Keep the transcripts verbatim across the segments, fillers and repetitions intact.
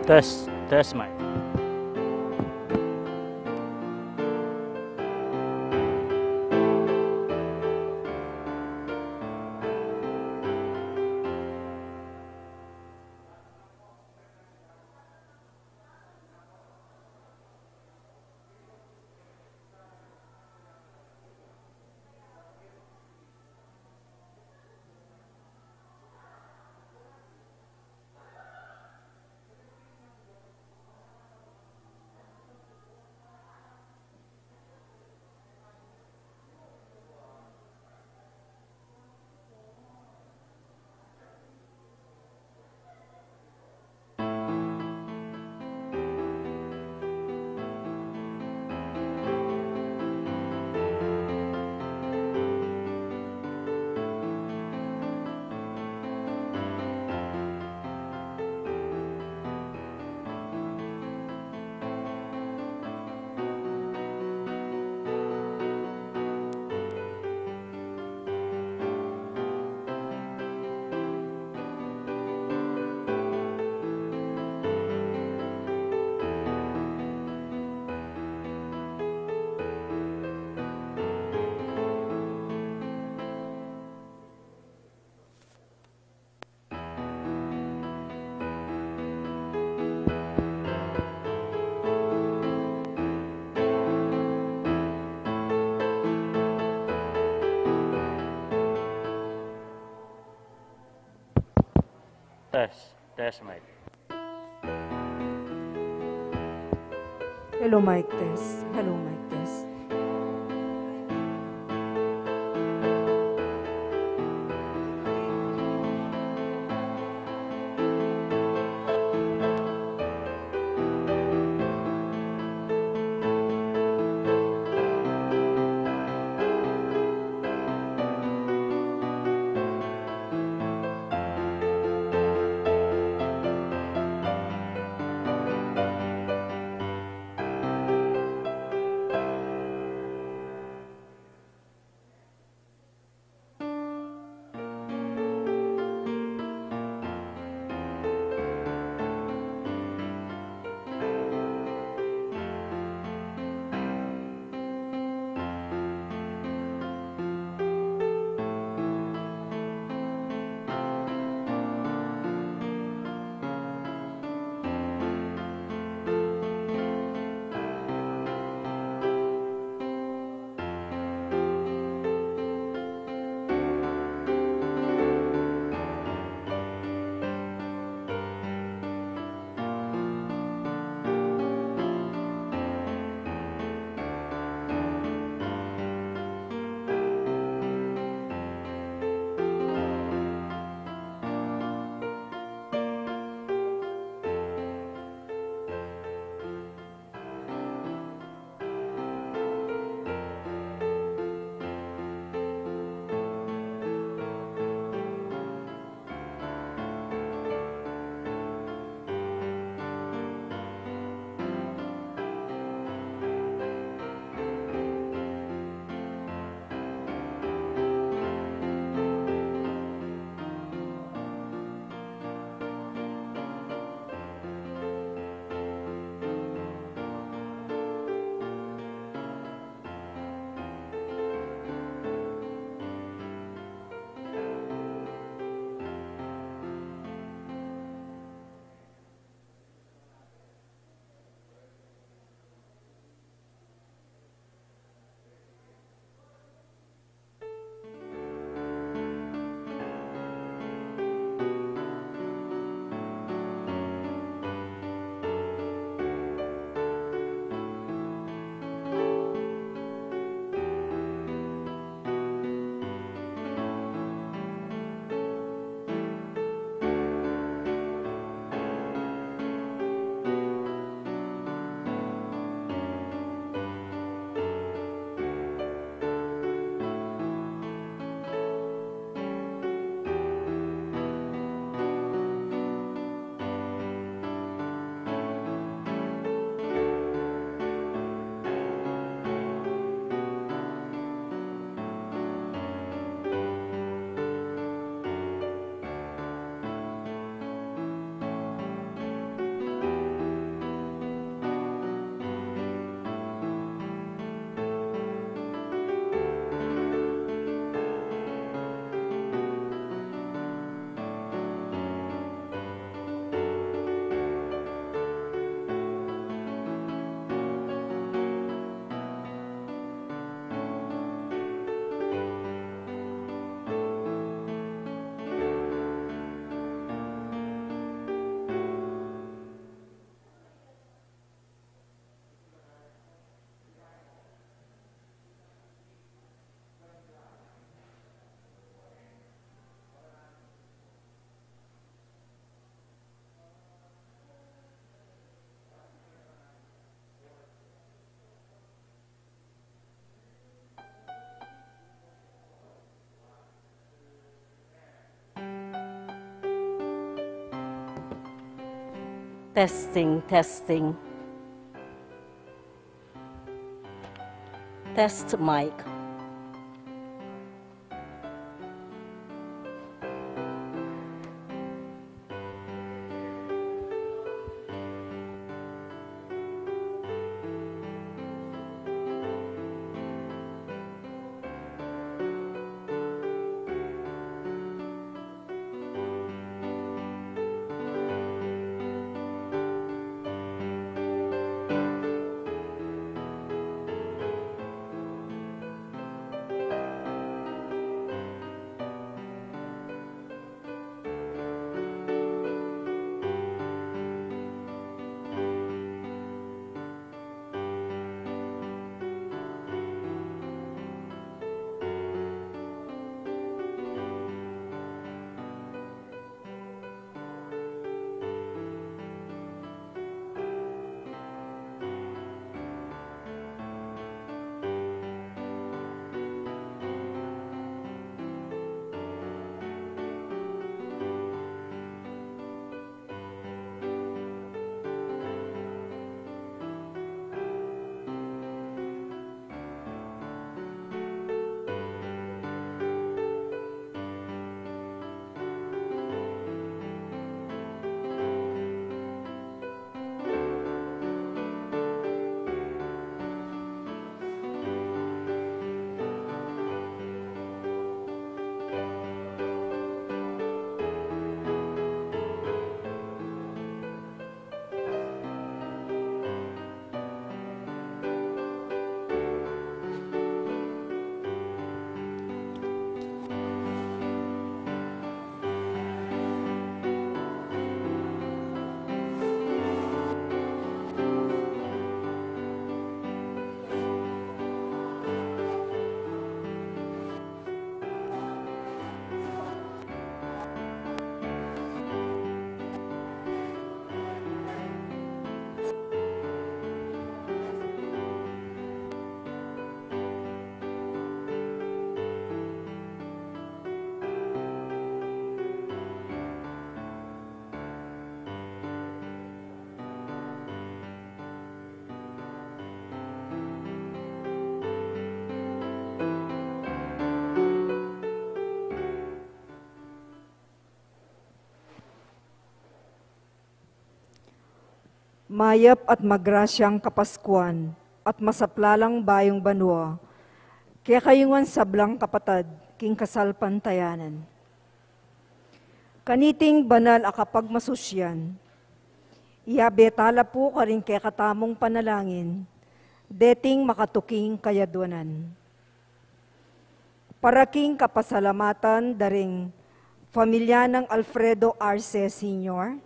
Test, test, mic. Test, test, mic. Hello, mic test. Hello, mic test. Testing, testing. Test mic. Mayap at magrasyang Kapaskuan at masaplalang bayung banua kekayu ngan sablang kapatad king kasalpantayanan. Kaniting banal a kapagmasusyan, iyabe tala pu karing kekatamung panalangin deting makatuking kayadwanan. Para king kapasalamatan da ring pamilya nang Alfredo Arce Senior,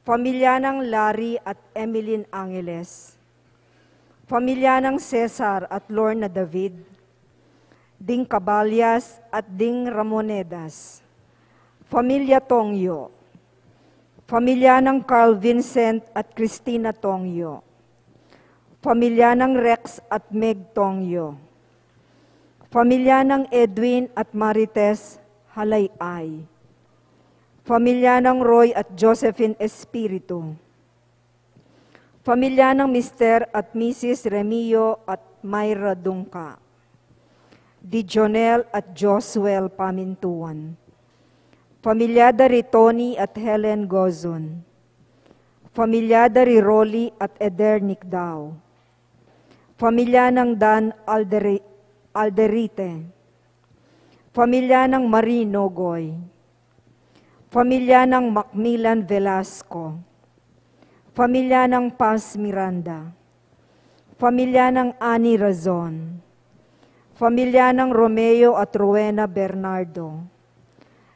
pamilya nang Larry at Emeline Angeles, pamilya nang Cesar at Lorna David, ding Caballas at ding Ramonedas, pamilya Tongyo, pamilya nang Carl Vincent at Christina Tongyo, pamilya nang Rex at Meg Tongyo, pamilya nang Edwin at Marites Halayay, pamilya nang Roy at Josephine Espiritu, pamilya nang Mister at Missus Remio at Myra Dungca, di Jonel at Josuel Pamintuan, pamilya da ri Tony at Helen Gozon, pamilya da ri Rolly at Eder Nicdao, pamilya nang Dan Alderi-, Alderite, pamilya nang Marie Nogoy, pamilya nang Macmillan Velasco, pamilya nang Paz Miranda, pamilya nang Annie Razon, pamilya nang Romeo at Rowena Bernardo,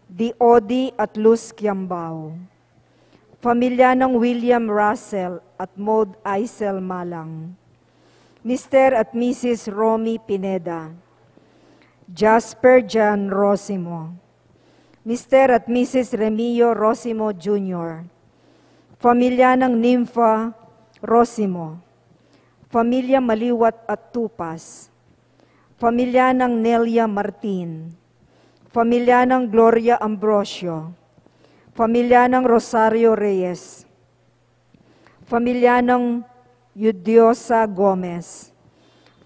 di Odi at Luz Kiambao, pamilya nang William Russell at Maud Aisel Malang, Mister at Missus Romy Pineda, Jasper Jan Rosimo, Mister at Missus Remio Rosimo Junior, pamilya nang Nympha Rosimo, pamilya Maliwat at Tupas, pamilya nang Nelia Martin, pamilya nang Gloria Ambrosio, pamilya nang Rosario Reyes, Pamilya ng Yudiosa Gomez,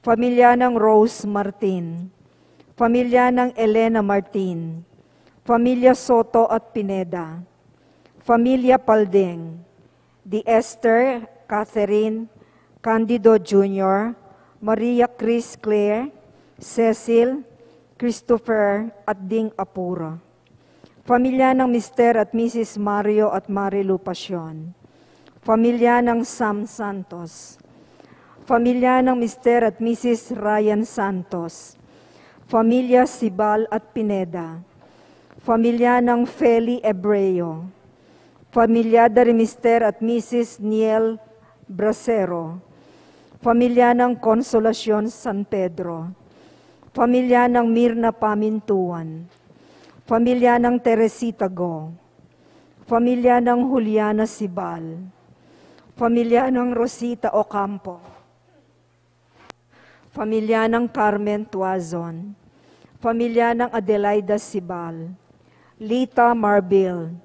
pamilya ng Rose Martin, pamilya ng Elena Martin, pamilya Soto at Pineda, pamilya Palding, di Esther, Catherine, Candido Junior, Maria Chris Claire, Cecil, Christopher, at ding apu ra. Pamilya ng Mister at Missus Mario at Marilu Pasion. Pamilya ng Sam Santos. Pamilya ng Mister at Missus Ryan Santos. Pamilya Sibal at Pineda. Pamilya ng Feli Ebreo. Pamilya dari Mister at Missus Niel Bracero. Pamilya ng Consolacion San Pedro. Pamilya ng Mirna Pamintuan. Pamilya ng Teresita Go. Pamilya ng Juliana Sibal. Pamilya ng Rosita Ocampo. Pamilya ng Carmen Tuazon. Pamilya ng Adelaida Sibal. Lita Marbil.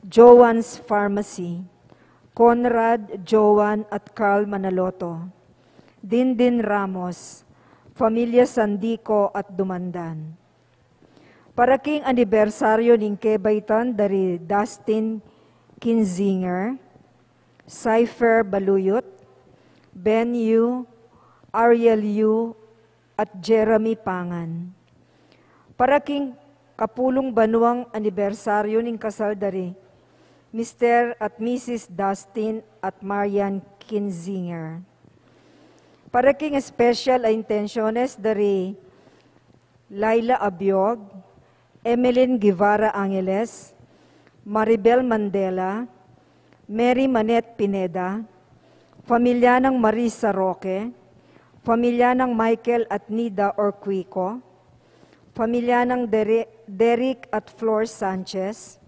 Joan's Pharmacy. Conrad, Joan, at Carl Manaloto. Dindin Ramos. Pamilya Sandico at Dumandan. Para king anibersaryo ning kebaitan dari Dustin Kinzinger, Cypher Baluyot, Ben Yu, Ariel Yu, at Jeremy Pangan. Para king kapulung banuang anibersaryo ning kasal dari Mister at Missus Dustin at Marian Kinzinger. Para king special a intensyones dari Laila Abiog, Emeline Guevara Angeles, Maribel Mandela, Mary Manette Pineda, pamilya ng Marisa Roque, pamilya ng Michael at Nida Orquico, pamilya ng Dere-, Derek at Flor Sanchez,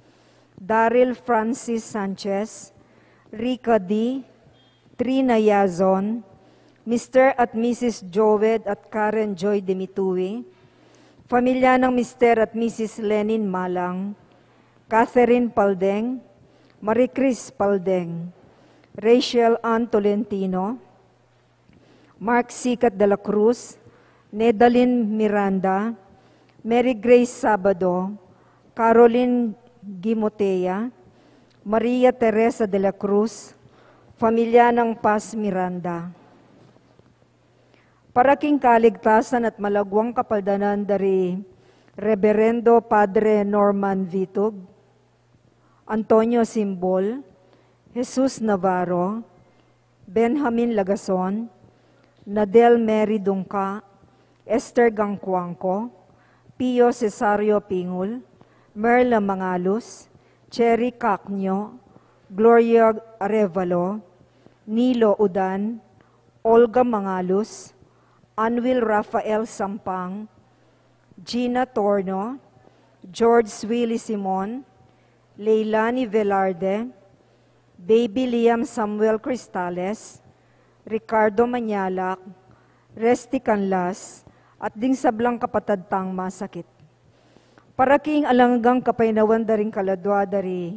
Daryl Francis Sanchez, Rica D, Trina Yazon, Mister at Missus Joed at Karen Joy Dimitui, pamilya ng Mister at Missus Lenin Malang, Catherine Paldeng, Marie Chris Paldeng, Rachel Ann Tolentino, Mark Sikat de la Cruz, Nedalyn Miranda, Mary Grace Sabado, Caroline Gimotea, Maria Teresa de la Cruz, pamilya ng Paz Miranda. Para king kaligtasan at malagwang kapaldanan dari Reberendo Padre Norman Vitug, Antonio Simbol, Jesus Navarro, Benjamin Lagason, Nadel Mary Dungca, Esther Gangcuangco, Pio Cesario Pingul, Merla Mangalus, Cherry Cacño, Gloria Arevalo, Nilo Udan, Olga Mangalus, Anwil Rafael Sampang, Gina Torno, George Willie Simon, Leilani Velarde, Baby Liam Samuel Cristales, Ricardo Mañalac, Resty Canlas, at ding sablang kapatad tang masakit. Para king alang anggang kapaynawan da ring kaladua da ri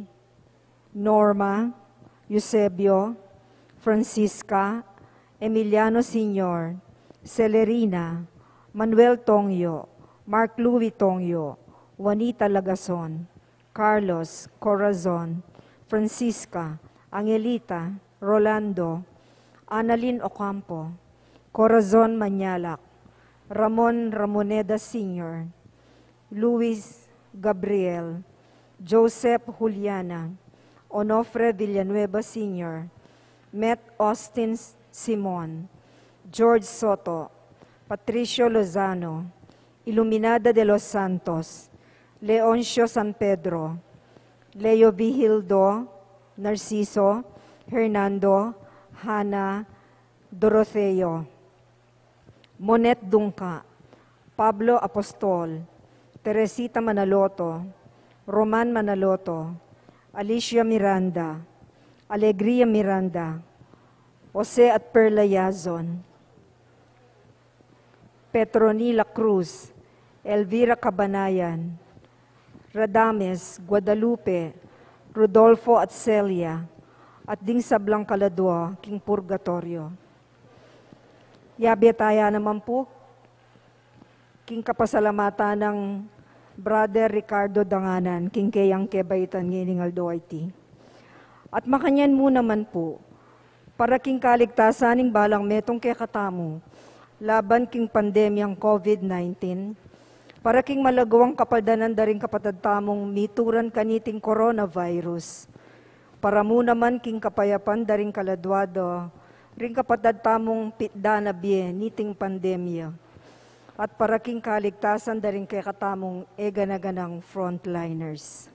Norma, Eusebio, Francisca, Emiliano Senior, Celerina, Manuel Tongyo, Mark Louis Tongyo, Juanita Lagason, Carlos, Corazon, Francisca, Angelita, Rolando, Annalyn Ocampo, Corazon Mañalac, Ramon Ramoneda Senior, Luis Gabriel, Joseph Juliana, Onofre Villanueva Senior, Met Austin Simon, George Soto, Patricio Lozano, Iluminada de los Santos, Leoncio San Pedro, Leo Vigildo, Narciso, Hernando, Hana, Dorotheo, Monet Dungca, Pablo Apostol, Teresita Manaloto, Roman Manaloto, Alicia Miranda, Alegria Miranda, Jose at Perla Yazon, Petronila Cruz, Elvira Cabanayan, Radames, Guadalupe, Rodolfo at Celia, at ding sablang kaladua king purgatoryo. Yabe taya naman pu king kapasalamatan nang Brother Ricardo Danganan king keyang kebaitan ngening aldo a iti. At makanyan mu naman pu, para king kaligtasan ning balang metung kekatamu laban king pandemyang COVID nineteen, para king malagwang kapaldanan da ring kapatad tamung mituran kaniting coronavirus, para mu naman king kapayapan da ring kaladua da ring kapatad tamung pitda na bie niting pandemya, at para king kaligtasan da ring kekatamung eganaganang frontliners.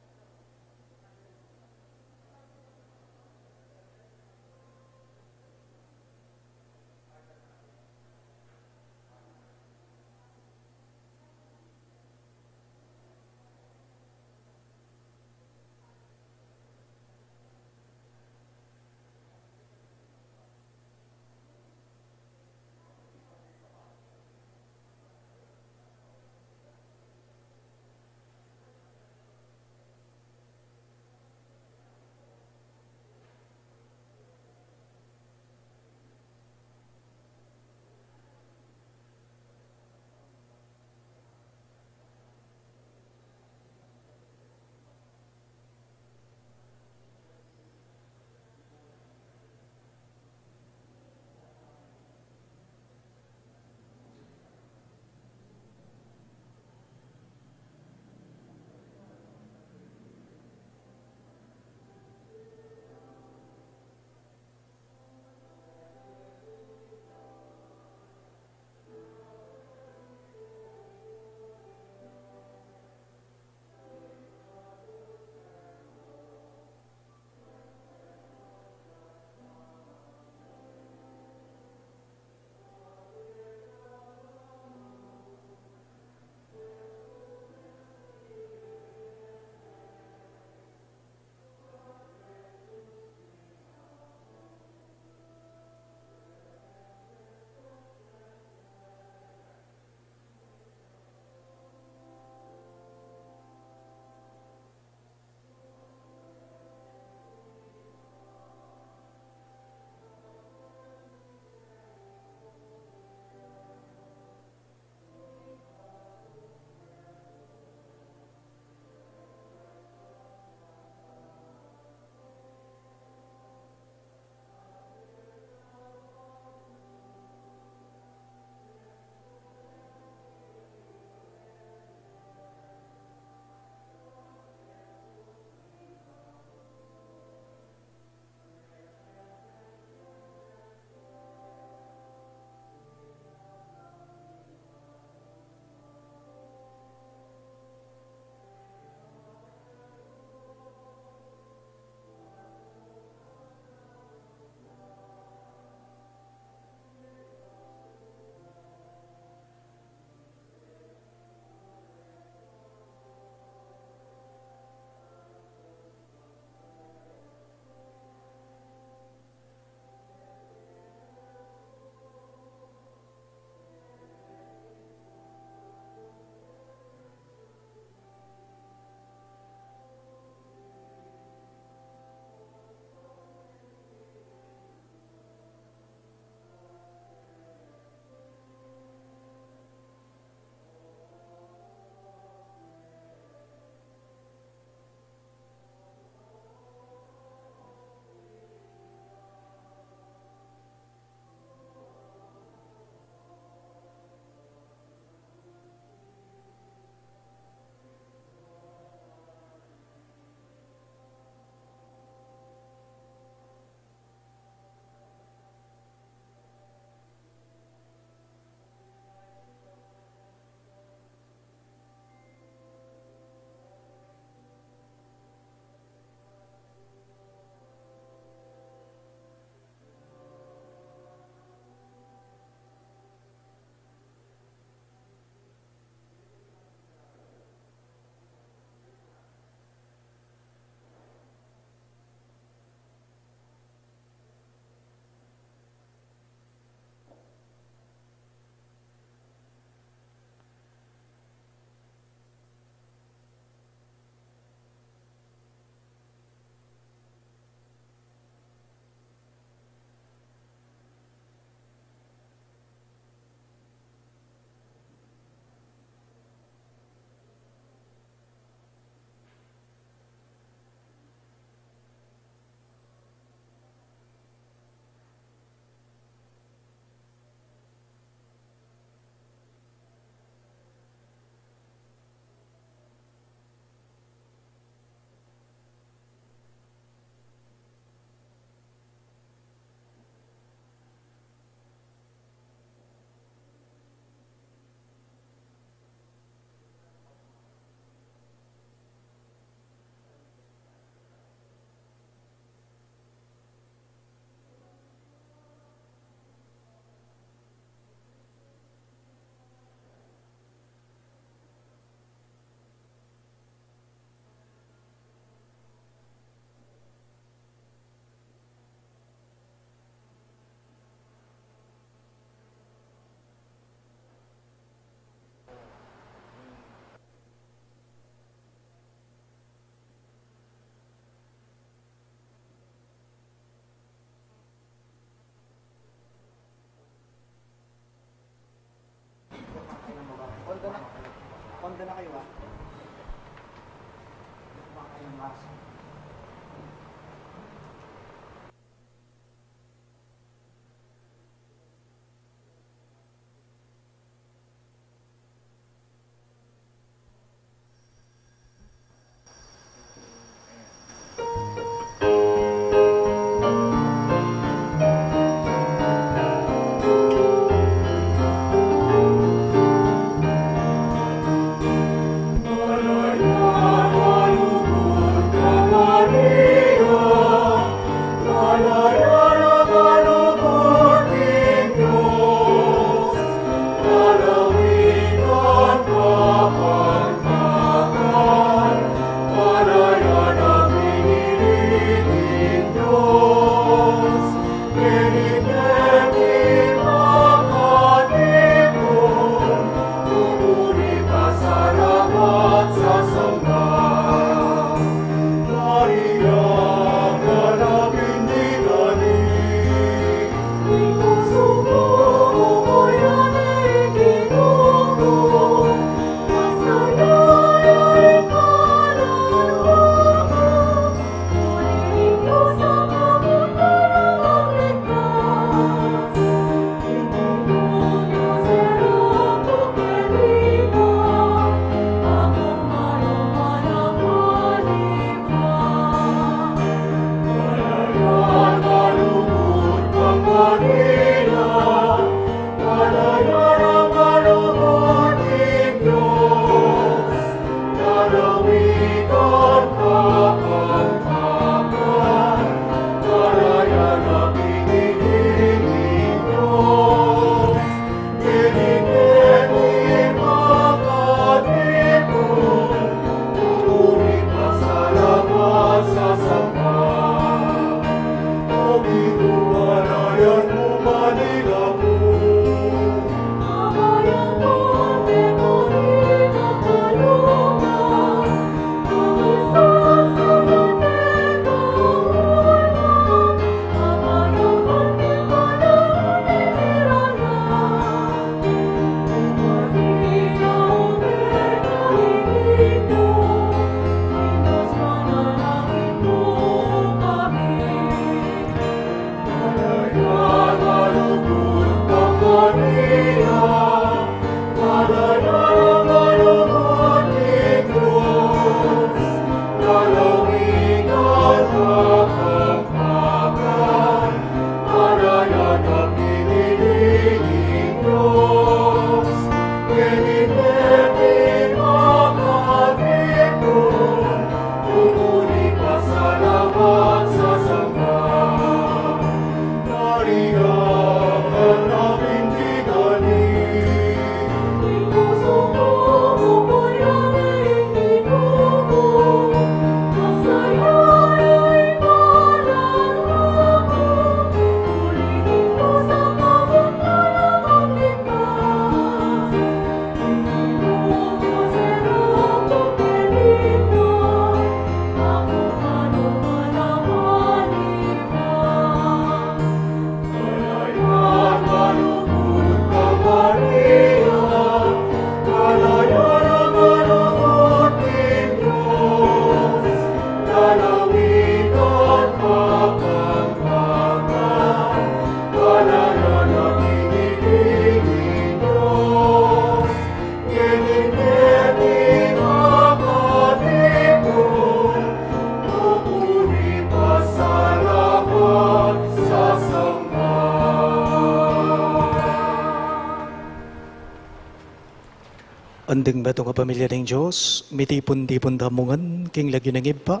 Ding metung a pamilya ning Dios, mitipun-tipun tamu ngan king lagyu ning Ibpa,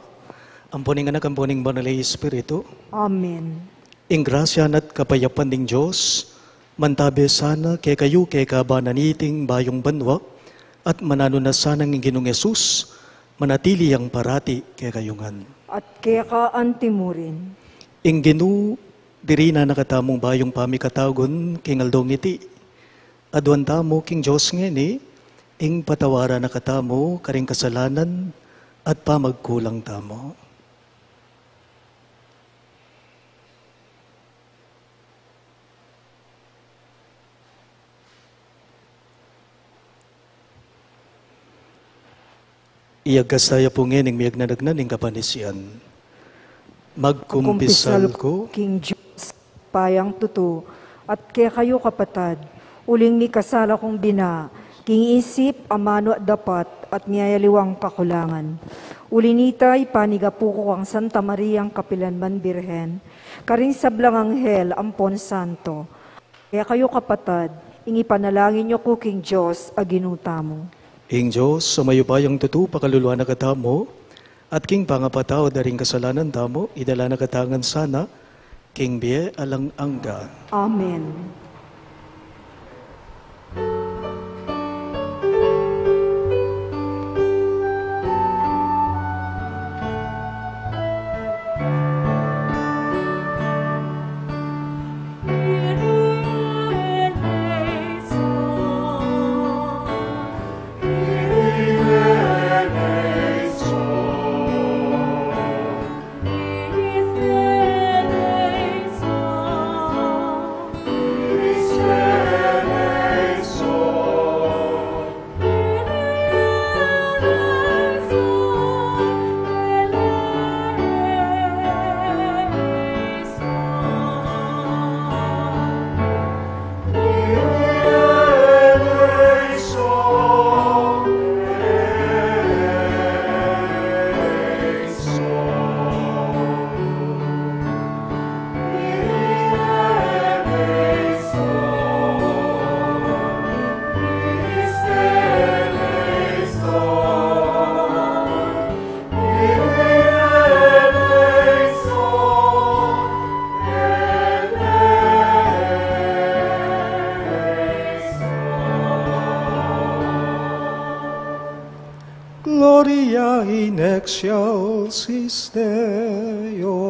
ampo ning Anak, ampo ning Banal a Espiritu. Amen. Ing grasya na't kapayapan ning Dios mantabe sana kekayu keka ba na niting bayung banua, at mananu na sana ing Ginung Jesus manatili yang parati kekayu ngan. At keka antimurin. Ing Ginu dirinan na katamung bayung pamikatagun king aldo ngiti. Aduan tamu king Dios ngeni, ing patawaran na katamu karing kasalanan at pamagkulang tamu. Iyagkas taya pu ngeni ing miyagnanagnan ning kapanisian. Magkumpisal ku king Dios, Ibpa yang tutu, at kekayu kapatad, uling mikasala kung bina, king isip, amanu at dapat, at miyayaliwang kakulangan. Uli nita, ipanigapu ku kang Santa Mariang kapilanman Birhen, karing sablang anghel ampon santo, kekayu kapatad, ing ipanalangin yu ku king Dios a Ginu tamu. Ing Dios a mayupayang tutu pakaluluan na katamu, at king pangapatawad da ring kasalanan tamu, idala na katamu ngan sana king bie alang angga. Amen. Gloria in excelsis Deo.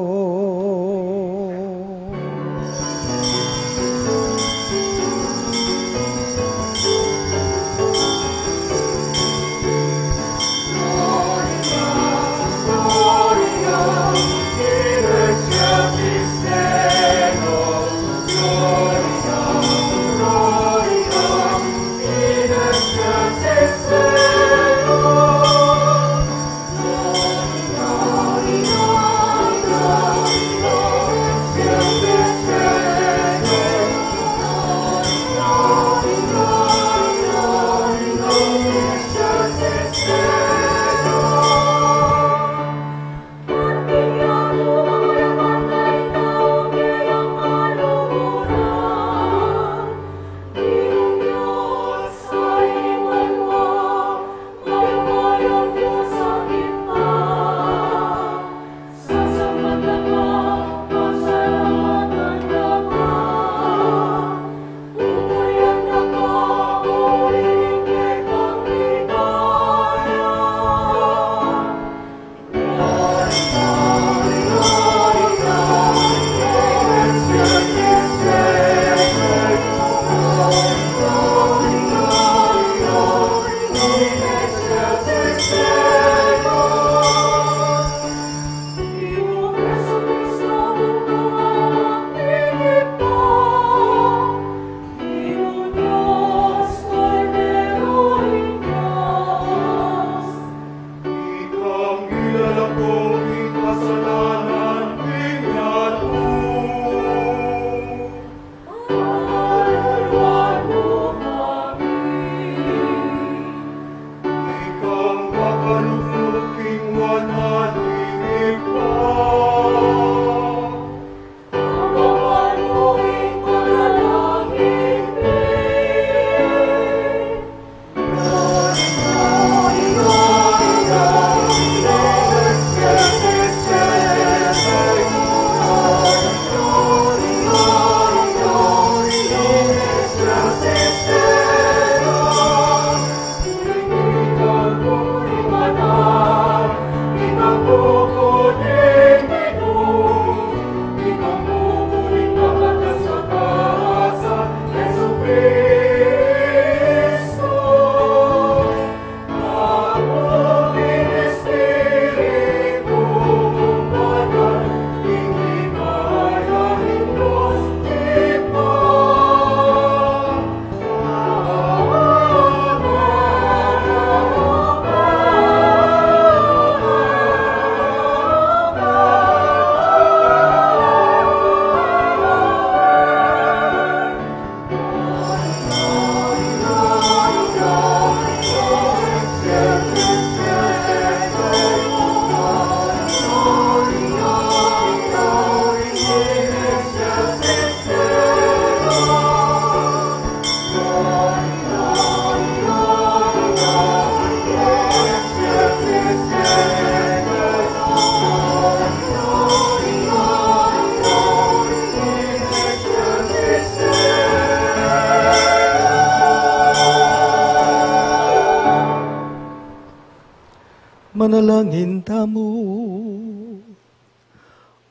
Langin tamu.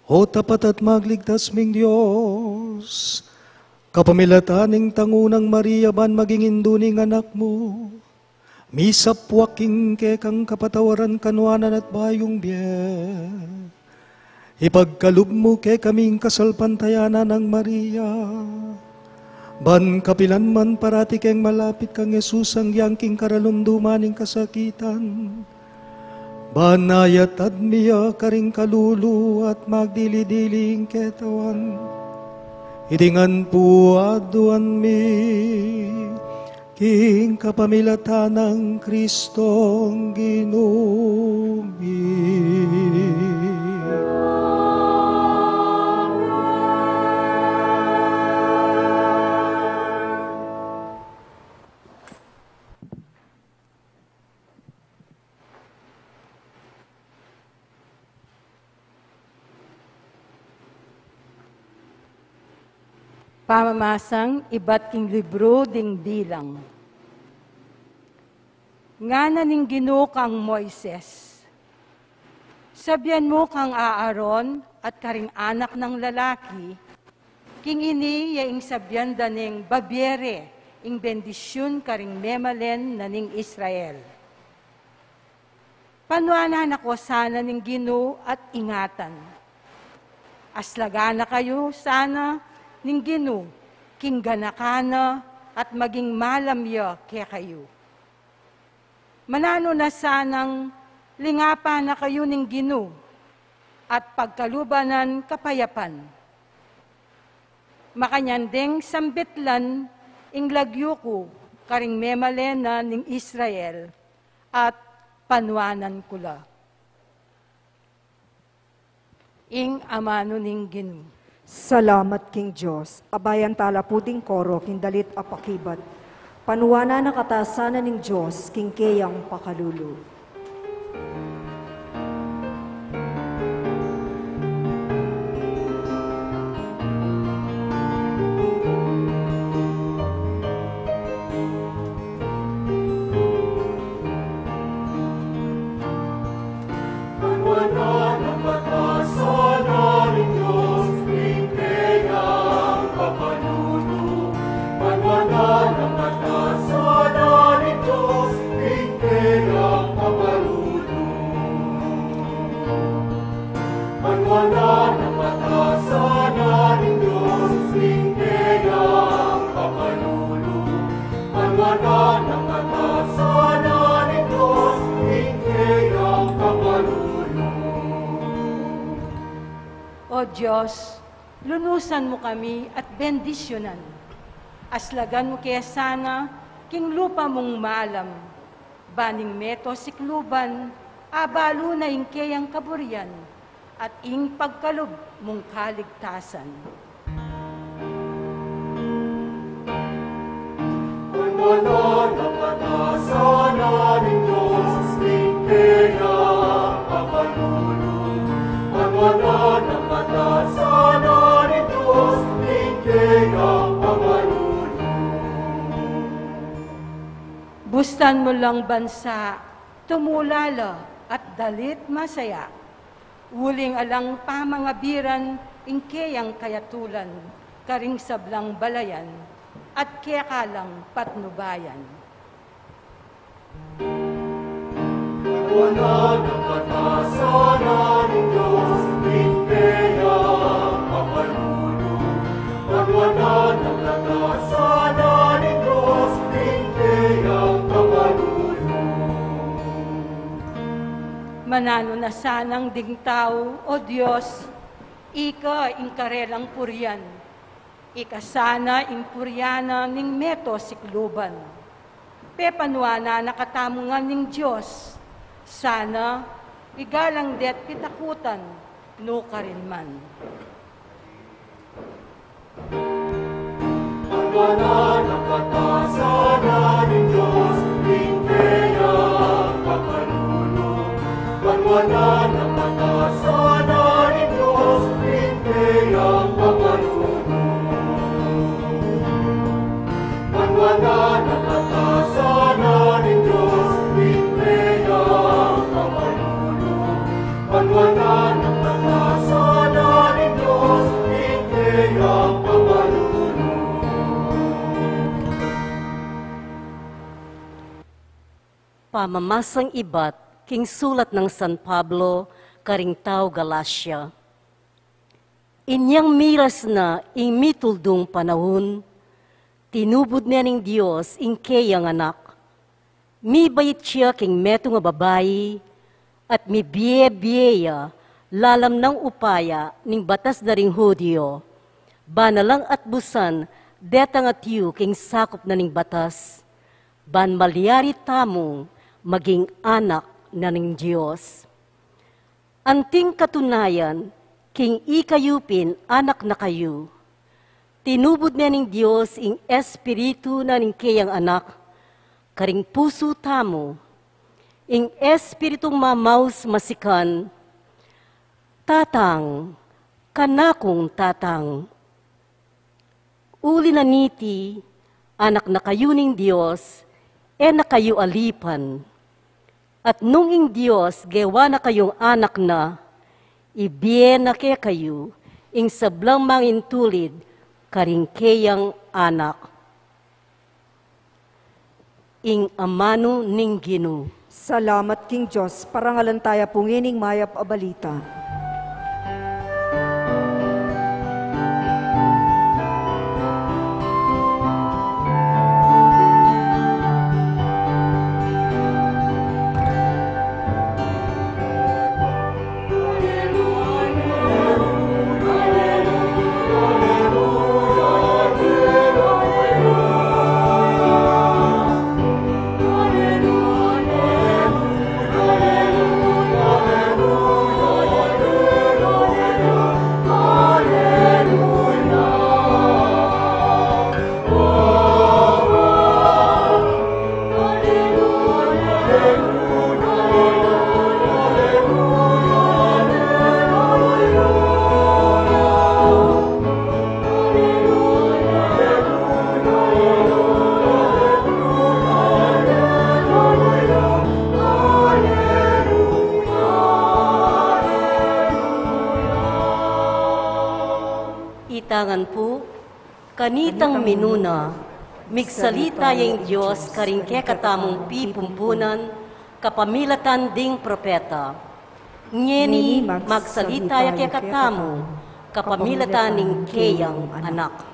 O tapat at magligtas ming Dios, kapamilatan ning tangu nang Maria ban maging indu ning anak mu, misapwak king kekang kapatawaran, kanuanan at bayung bie, ipagkalub mu kekami ing kasalpantayanan nang Maria, ban kapilan man parati keng malapit kang Jesus, agyang king karalumduman ning kasakitan, ban ayatad mi ya karing kalulu at magdili-dili ing ketawan. Iti ngan pu aduan mi king kapamilatan nang Kristong Ginu mi. Pamamasang ibat king libru ding Bilang. Ngana ning Ginu kang Moises, sabian mu kang Aaron at karing anak nang lalaki, king ini ya ing sabian da ning babie re ing bendisyun karing memalen na ning Israel. Panuanan na ko sana ning Ginu at ingatan. Aslagan na kayu sana ning Ginu king ganakan na at maging malam ya kekayu. Mananu na sanang lingapan na kayu ning Ginu at pagkaluban na ning kapayapan. Makanyan deng sambitlan ing lagyu ku karing memalen na ning Israel at panuanan ku la. Ing amanu ning Ginu. Salamat king Dios. Abayan tala pu ding koro king dalit a pakibat. Panuanan na kata sana ning Dios king keyang pakalulu. O Dios, lunusan mu kami at bendisyunan. Aslagan mu ke sana king lupa mung malam, ban ing meto sikluban abalu na ing keyang kaburian at ing pagkalub mung kaligtasan. Mananapatasan ning Dios ing keyang pakalulu. Mananapatasan ning Dios ing keyang pakalulu. Bustan mu lang bansa, tumula la at dalit masaya. Uling alang pamangabiran ing keyang kayatulan karing sablang balayan at keka lang patnubayan. Mananapatasan ning Dios ing keyang pakalulu. Mananapatasan ning Dios ing keyang pakalulu. Mananu na sanang ding tau, O Dios, ika ing karelang purian, ika sana ing purian na ning meto sikluban. Pepanuanan na katamu ngan ning Dios, sana igalang de't pitakutan, nukarin man. Mananapatasan ning Dios ing keyang pakalulu. Mananapatasan ning Dios ing keyang pakalulu. Mananapatasan ning Dios ing keyang pakalulu. Pamamasang ibat king sulat nang San Pablo karing tau Galacia. Inyang miras na ing mituldung panaun, tinubud ne ning Dios ing keyang anak. Mibait ya king metung a babai, at mibie-bie ya lalam nang upaya ning batas na ring Judio, ban na lang atbusan detang atiu king sakup na ning batas, ban malyari tamung maging anak na ning Dios. Anting katunayan, king ikayu pin anak na kayu. Tinubud ne ning Dios ing Espiritu na ning keyang anak karing pusu tamu, ing Espiritung mamaus masikan, "Tatang, kanakung Tatang." Uli na niti, anak na kayu ning Dios, e na kayu alipan. At nung ing Dios gewa na kayung anak na, ibie na kekayu ing sablang mangintulid karing keyang anak. Ing amanu ning Ginu. Salamat king Dios. Parangalan taya pu ngening mayap a balita. Itangan pu, kanitang minuna, migsalita ya ing Dios karing kekatamung pipumpunan, kapamilatan ding propeta. Ngeni, magsalita ya kekatamu, kapamilatan ning keyang anak.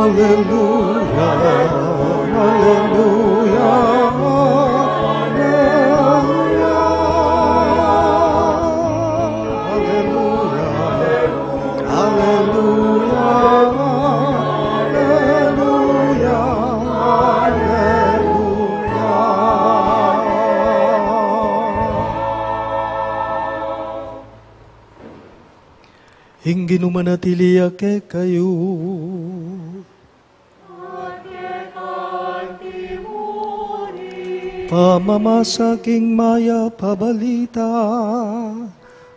Aleluya, aleluya, aleluya, aleluya, aleluya, aleluya. Ing Ginu manatili ya kekayu. Pamamasa king mayap a balita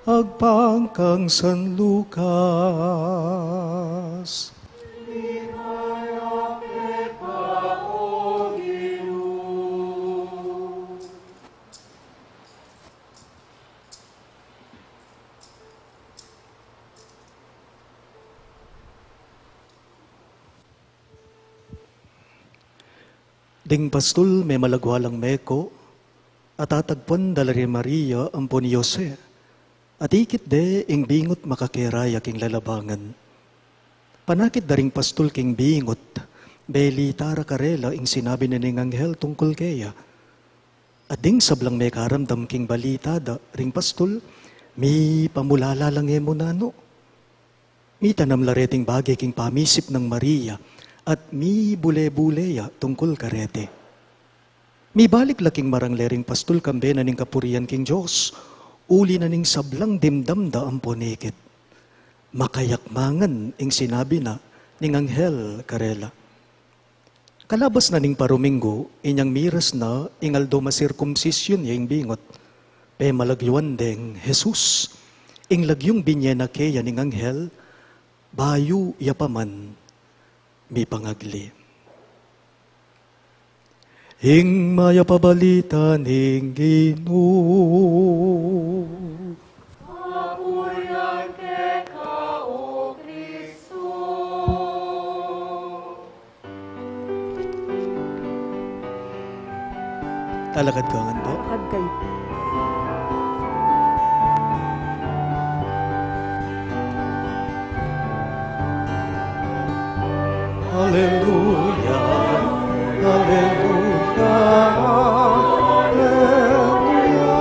agpang kang San Lucas. Ding pastul memalagualang meko, at atagpuan da la ri Maria ampon i Jose, at ikit de ing bingut makakeraya king lalabangan. Panakit da ring pastul king bingut, belita ra karela ing sinabi na ning anghel tungkul keya. At ding sablang mekaramdam king balita da ring pastul, mipamulala la nge mu nanu. Mitanam la reting bage king pamisip nang Maria, at mibule-bule ya tungkul karete. Mibalik la king marang le ring pastul kambe na ning kapurian king Dios, uli na ning sablang dimdam da ampon ikit. Makayakmangan ing sinabi na ning anghel karela. Kalabas na ning paruminggu, inyang miras na ing aldo masirkumsisyun ya ing bingut, pemalagyuan deng Jesus ing lagyung binye na keya ning anghel, bayu ya pa man mipangagli. Ing mayap a balita ning Ginu. Kapurian keka, O Kristo. Talakad ka ngan po. Talakad kayo. Aleluya, aleluya, aleluya.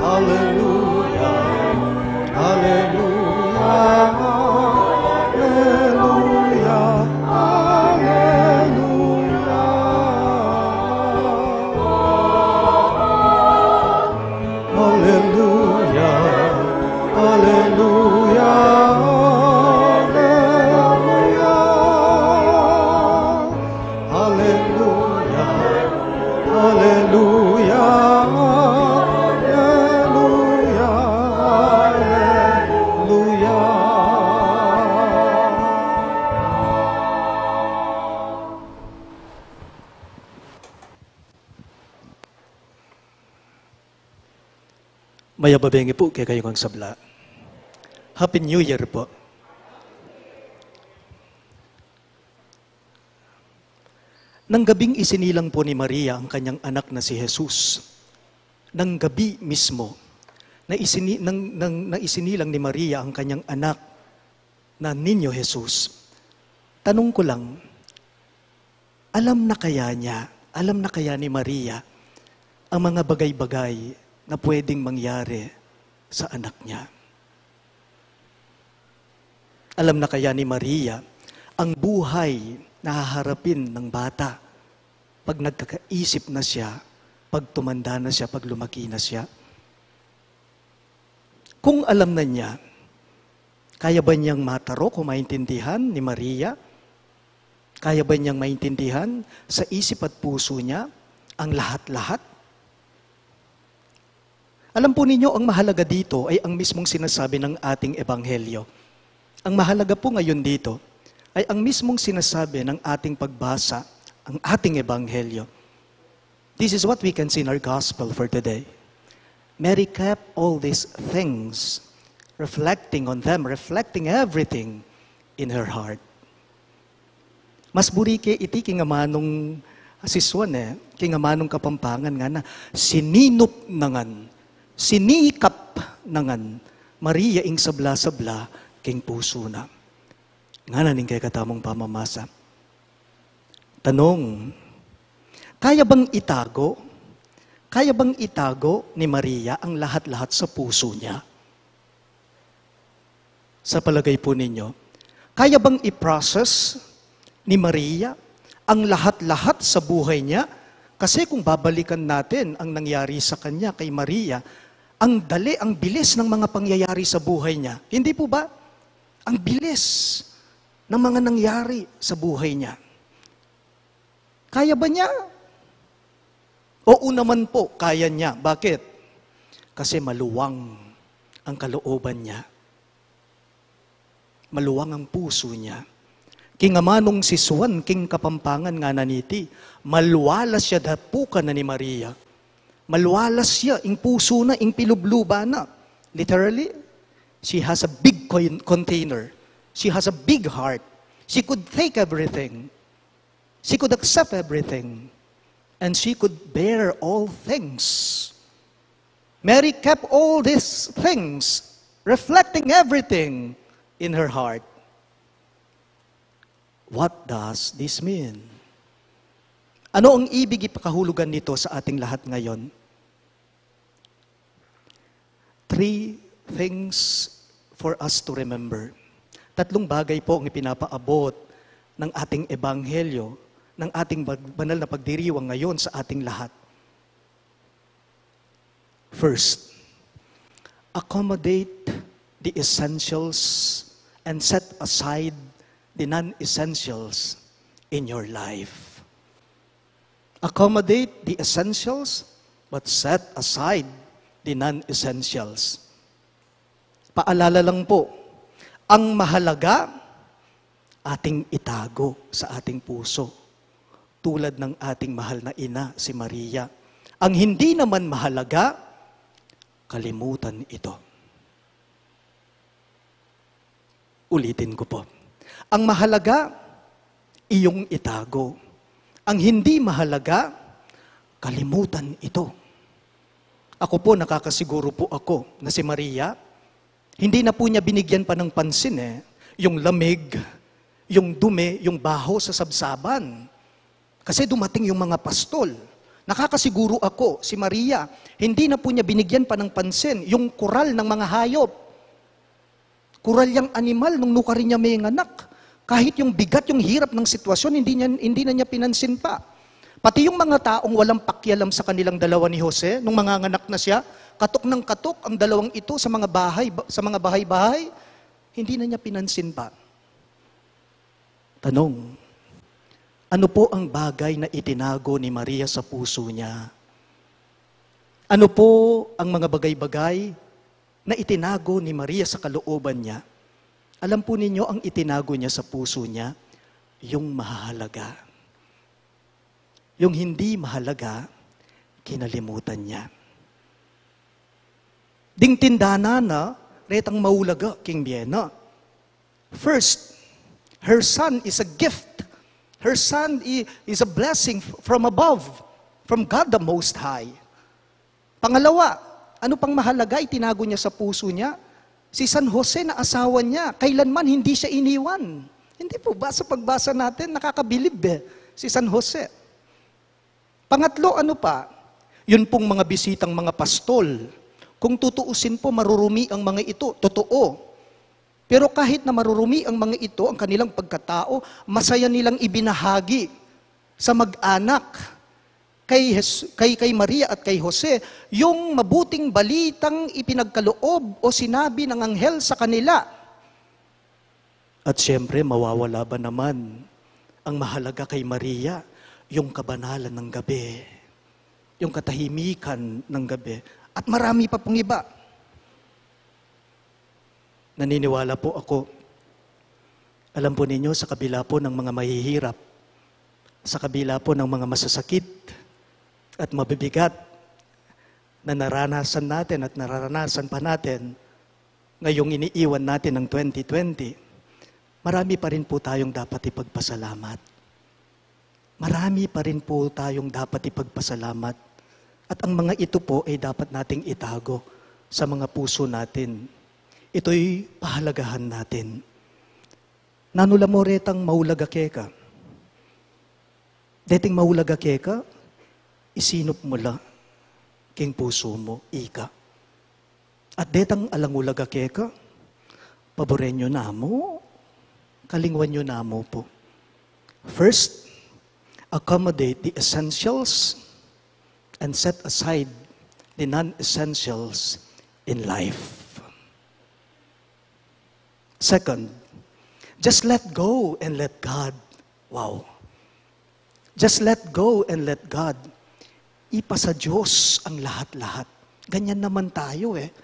Aleluya, aleluya, aleluya, aleluya. Aleluya, aleluya, aleluya. Aleluya, aleluya, aleluya, aleluya. Mayap a bengi pu kekayu ngan sabla. Happy New Year po. Nang gabing isinilang po ni Maria ang kanyang anak na si Jesus, nang gabi mismo, na isini-, nang, nang, nang isinilang ni Maria ang kanyang anak na Niño Jesus, tanong ko lang, alam na kaya niya, alam na kaya ni Maria ang mga bagay-bagay na pwedeng mangyari sa anak niya? Alam na kaya ni Maria ang buhay na haharapin ng bata pag nagkakaisip na siya, pag tumanda na siya, pag lumaki na siya? Kung alam na niya, kaya ba niyang matarok o maintindihan ni Maria? Kaya ba niyang maintindihan sa isip at puso niya ang lahat-lahat? Alam po ninyo, ang mahalaga dito ay ang mismong sinasabi ng ating ebanghelyo. Ang mahalaga po ngayon dito ay ang mismong sinasabi ng ating pagbasa, ang ating ebanghelyo. This is what we can see in our gospel for today. Mary kept all these things, reflecting on them, reflecting everything in her heart. Mas buri ke iti king amanung sisuan e, king amanung Kapampangan ngana, sininup na ngan, sinikap na ngan Maria ing sabla-sabla king pusu na. Ngana ning kekatamung pamamasa. Tanong, kaya bang itago? Kaya bang itago ni Maria ang lahat-lahat sa pusu niya? Sa palagay po ninyo, kaya bang i-process ni Maria ang lahat-lahat sa buhay niya? Kasi kung babalikan natin ang nangyari sa kanya kay Maria, ang dali, ang bilis ng mga pangyayari sa buhay niya. Hindi po ba? Ang bilis ng mga nangyari sa buhay niya. Kaya ba niya? Oo naman po, kaya niya. Bakit? Kasi maluwang ang kalooban niya. Maluwang ang pusu niya. King amanung sisuan king Kapampangan ngana niti, malwalas ya dapukan na ni Maria. Malwalas ya ing pusu na, ing pilubluban na. Literally, she has a big coin-, container. She has a big heart. She could take everything. She could accept everything. And she could bear all things. Mary kept all these things, reflecting everything in her heart. What does this mean? Ano ang ibig ipakahulugan nito sa ating lahat ngayon? Three things for us to remember. Tatlong bagay po ang ipinapaabot ng ating ebanghelyo, ng ating bag-, banal na pagdiriwang ngayon sa ating lahat. First, accommodate the essentials and set aside the non-essentials in your life. Accommodate the essentials, but set aside the non-essentials. Paalala lang po, ang mahalaga, ating itago sa ating puso, tulad ng ating mahal na ina, si Maria. Ang hindi naman mahalaga, kalimutan ito. Ulitin ko po. Ang mahalaga, iyong itago. Ang hindi mahalaga, kalimutan ito. Ako po, nakakasiguro po ako na si Maria, hindi na po niya binigyan pa ng pansin eh, yung lamig, yung dumi, yung baho sa sabsaban. Kasi dumating yung mga pastol. Nakakasiguro ako, si Maria, hindi na po niya binigyan pa ng pansin yung koral ng mga hayop. Koral yang animal nung nukarin niya menganak. Kahit yung bigat, yung hirap ng sitwasyon, hindi, niya, hindi na niya pinansin pa. Pati yung mga taong walang pakialam sa kanilang dalawa ni Jose, nung manganganak na siya, katok ng katok ang dalawang ito sa mga bahay, sa mga bahay-bahay, hindi na niya pinansin pa. Tanong, ano po ang bagay na itinago ni Maria sa puso niya? Ano po ang mga bagay-bagay na itinago ni Maria sa kalooban niya? Alam po ninyo, ang itinago niya sa puso niya, yung mahalaga. Yung hindi mahalaga, kinalimutan niya. Ding tindanan na, retang maulaga king bie na. First, her son is a gift. Her son i- is a blessing f- from above, from God the Most High. Pangalawa, ano pang mahalaga itinago niya sa puso niya? Si San Jose na asawa niya, kailanman hindi siya iniwan. Hindi po ba sa pagbasa natin, nakakabilib eh, si San Jose. Pangatlo, ano pa? Yun pong mga bisitang mga pastol. Kung tutuusin po, marurumi ang mga ito. Totoo. Pero kahit na marurumi ang mga ito, ang kanilang pagkatao, masaya nilang ibinahagi sa mag-anak kay, Jes- kay, kay Maria at kay Jose yung mabuting balitang ipinagkaloob o sinabi ng anghel sa kanila. At siyempre, mawawala ba naman ang mahalaga kay Maria, yung kabanalan ng gabi, yung katahimikan ng gabi, at marami pa pong iba. Naniniwala po ako, alam po ninyo, sa kabila po ng mga mahihirap, sa kabila po ng mga masasakit at mabibigat na naranasan natin at nararanasan pa natin ngayong iniiwan natin ng twenty twenty, marami pa rin po tayong dapat ipagpasalamat. Marami pa rin po tayong dapat ipagpasalamat. At ang mga ito po ay dapat nating itago sa mga puso natin. Ito'y pahalagahan natin. Nanu la mo retang maulaga keka? Deting maulaga keka, isinup mu la king pusu mu, ika. At detang alang ulaga keka, paburen yu namu, kalingwan yu namu pu. First, accommodate the essentials and set aside the non-essentials in life. Second, just let go and let God. Wow. Just let go and let God. Ipasa Diyos ang lahat-lahat. Ganyan naman tayo eh.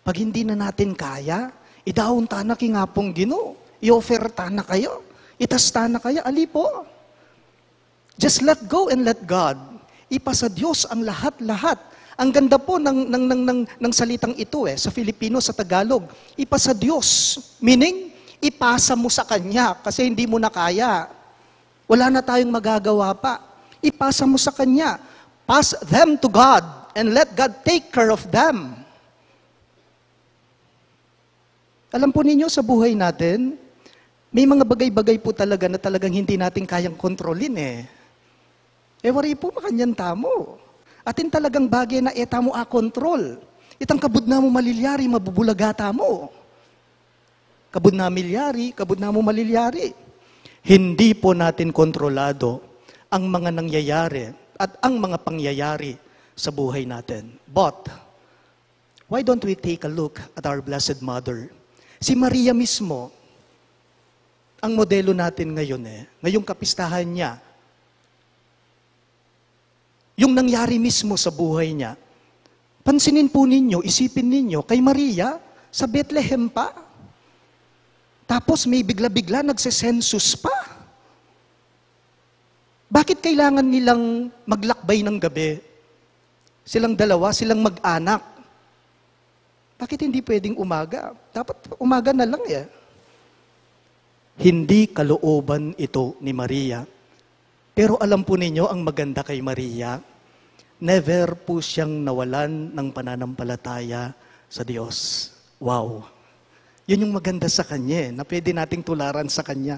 Pag hindi na natin kaya, idaun tana king Apung Ginu. I-offer tana kaya. Itas tana kaya. Ali po. Just let go and let God. Ipasa Diyos ang lahat-lahat. Ang ganda po ng, ng, ng, ng, ng salitang ito eh, sa Filipino, sa Tagalog. Ipasa Diyos. Meaning, ipasa mo sa Kanya kasi hindi mo na kaya. Wala na tayong magagawa pa. Ipasa mo sa Kanya. Pass them to God and let God take care of them. Alam po ninyo, sa buhay natin, may mga bagay-bagay po talaga na talagang hindi natin kayang kontrolin eh. E wari po, makanyan tamu. Atin talagang bagay na e tamu a kontrol. Itang kabud namu malilyari, mabubulaga tamu. Kabud na milyari, kabud namu malilyari. Hindi po natin kontrolado ang mga nangyayari at ang mga pangyayari sa buhay natin. But, why don't we take a look at our Blessed Mother? Si Maria mismo, ang modelo natin ngayon eh, ngayong kapistahan niya, yung nangyari mismo sa buhay niya. Pansinin po ninyo, isipin ninyo, kay Maria, sa Bethlehem pa. Tapos may bigla-bigla nagse-census pa. Bakit kailangan nilang maglakbay ng gabi? Silang dalawa, silang mag-anak. Bakit hindi pwedeng umaga? Dapat umaga na lang eh. Hindi kalooban ito ni Maria. Pero alam po ninyo ang maganda kay Maria? Never po siyang nawalan ng pananampalataya sa Diyos. Wow! Yun yung maganda sa kanya eh, na pwede nating tularan sa kanya.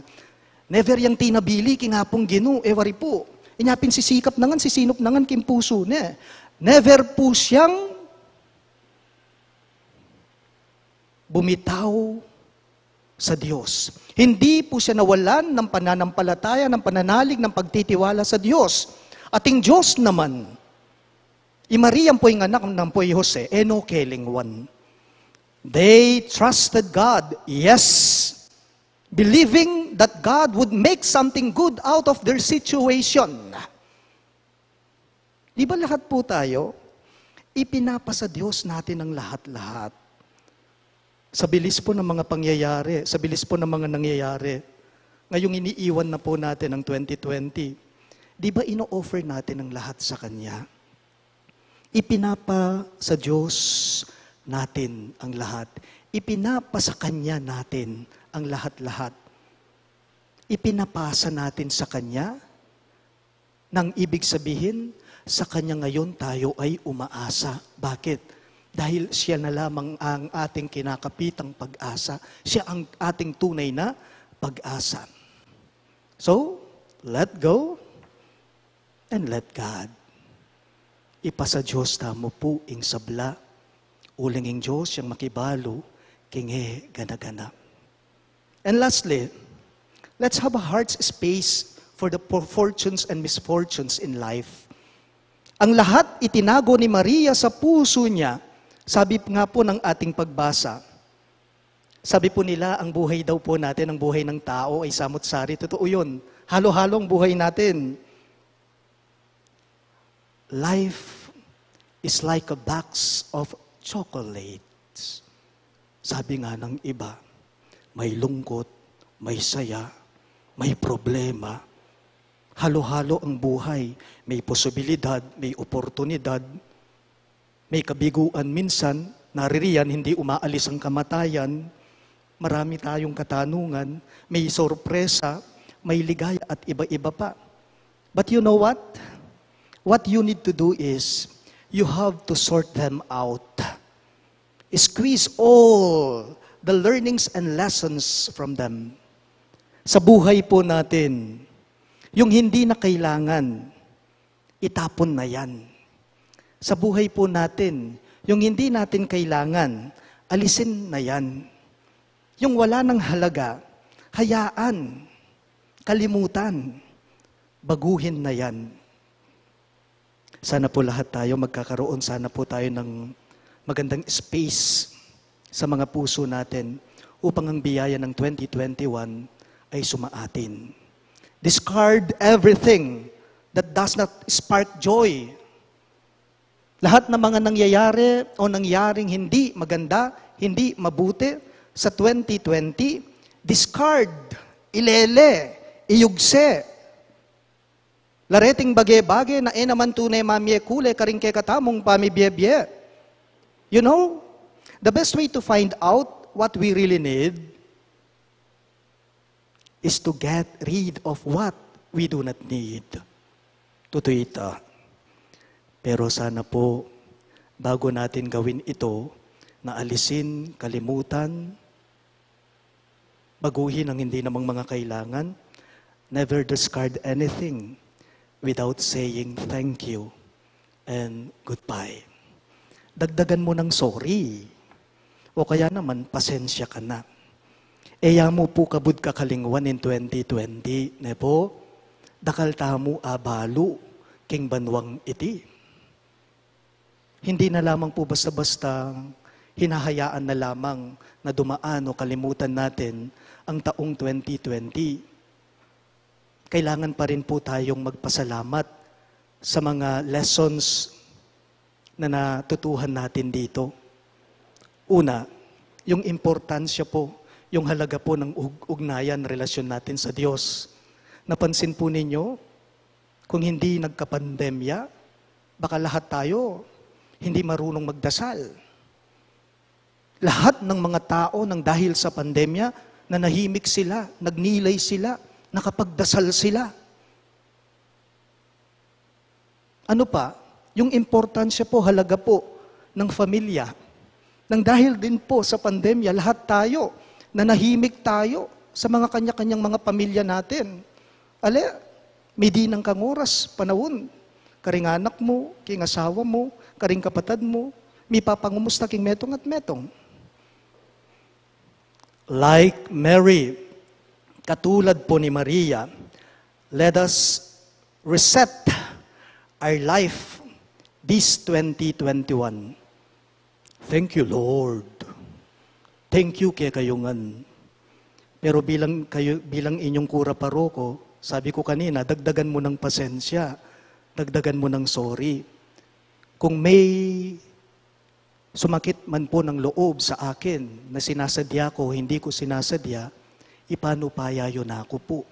Never yang tinabili, king Apung Ginu, e wari po. Inya pin sisikap na ngan, sisinop na ngan, king puso na eh. Never po siyang bumitaw sa Diyos. Hindi po siya nawalan ng pananampalataya, ng pananalig, ng pagtitiwala sa Diyos. At ang Diyos naman, i Maria po yung anak ng po Jose, e no kelingwan. They trusted God, yes, believing that God would make something good out of their situation. Di ba lahat po tayo, ipinapasa Diyos natin ang lahat-lahat? Sa bilis po ng mga pangyayari, sa bilis po ng mga nangyayari, ngayong iniiwan na po natin ang twenty twenty, di ba ino-offer natin ang lahat sa Kanya? Ipinapa sa Diyos natin ang lahat. Ipinapa sa Kanya natin ang lahat-lahat. Ipinapasa natin sa Kanya nang ibig sabihin, sa Kanya ngayon tayo ay umaasa. Bakit? Dahil Siya na lamang ang ating kinakapitang pag-asa. Siya ang ating tunay na pag-asa. So, let go and let God. Ipasa Diyos tamu pu ing sabla. Uling ing Diyos yang makibalu king e gana-gana. And lastly, let's have a heart's space for the por-, fortunes and misfortunes in life. Ang lahat itinago ni Maria sa puso niya, sabi nga po ng ating pagbasa. Sabi po nila, ang buhay daw po natin, ang buhay ng tao ay samut-sari. Totoo yun. Halo-halo ang buhay natin. Life is like a box of chocolates. Sabi nga ng iba, may lungkot, may saya, may problema. Halo-halo ang buhay. May posibilidad, may oportunidad, may kabiguan minsan, naririyan hindi umaalis ang kamatayan. Marami tayong katanungan, may sorpresa, may ligaya at iba-iba pa. But you know what? What you need to do is, you have to sort them out. Squeeze all the learnings and lessons from them. Sa buhay po natin, yung hindi na kailangan, itapon na yan. Sa buhay po natin, yung hindi natin kailangan, alisin na yan. Yung wala nang halaga, hayaan, kalimutan, baguhin na yan. Sana po lahat tayo magkakaroon, sana po tayo ng magandang space sa mga puso natin upang ang biyaya ng twenty twenty-one ay sumaatin. Discard everything that does not spark joy. Lahat ng mga nangyayari o nangyaring hindi maganda, hindi mabuti sa twenty twenty, discard, ilele, iyugse. La reting bage-bage na e naman tune mamie kule karing kekatamung pamibie-bie. You know, the best way to find out what we really need is to get rid of what we do not need. Totoo ita. Pero sana po, bago natin gawin ito, na alisin, kalimutan, baguhin ang hindi namang mga kailangan. Never discard anything without saying thank you and goodbye. Dagdagan mo ng sorry. O kaya naman, pasensya ka na. E ya mu pu kabud kakalingwan in twenty twenty, ne po? Dakal tamu abalu king banwang iti. Hindi na lamang po basta-basta hinahayaan na lamang na dumaan o kalimutan natin ang taong twenty twenty. Kailangan pa rin po tayong magpasalamat sa mga lessons na natutuhan natin dito. Una, yung importansya po, yung halaga po ng ug-, ugnayan, relasyon natin sa Diyos. Napansin po ninyo, kung hindi nagkapandemya, baka lahat tayo hindi marunong magdasal. Lahat ng mga tao, nang dahil sa pandemya, nanahimik sila, nagnilay sila, nakapagdasal sila. Ano pa? Yung importansya po, halaga po ng familia. Nang dahil din po sa pandemya, lahat tayo, nanahimik tayo sa mga kanya-kanyang mga pamilya natin. Ale, midi nang kang oras, panaun, karing anak mu, king asawa mu, karing kapatad mu, mipapangumusta king metung at metung. Like Mary, katulad po ni Maria, let us reset our life this twenty twenty-one. Thank you, Lord. Thank you kekayu ngan. Pero bilang kayo, bilang inyong kura paroko, sabi ko kanina, dagdagan mo ng pasensya, dagdagan mo ng sorry. Kung may sumakit man po ng loob sa akin na sinasadya ko, hindi ko sinasadya, ipanupaya yu na ku po.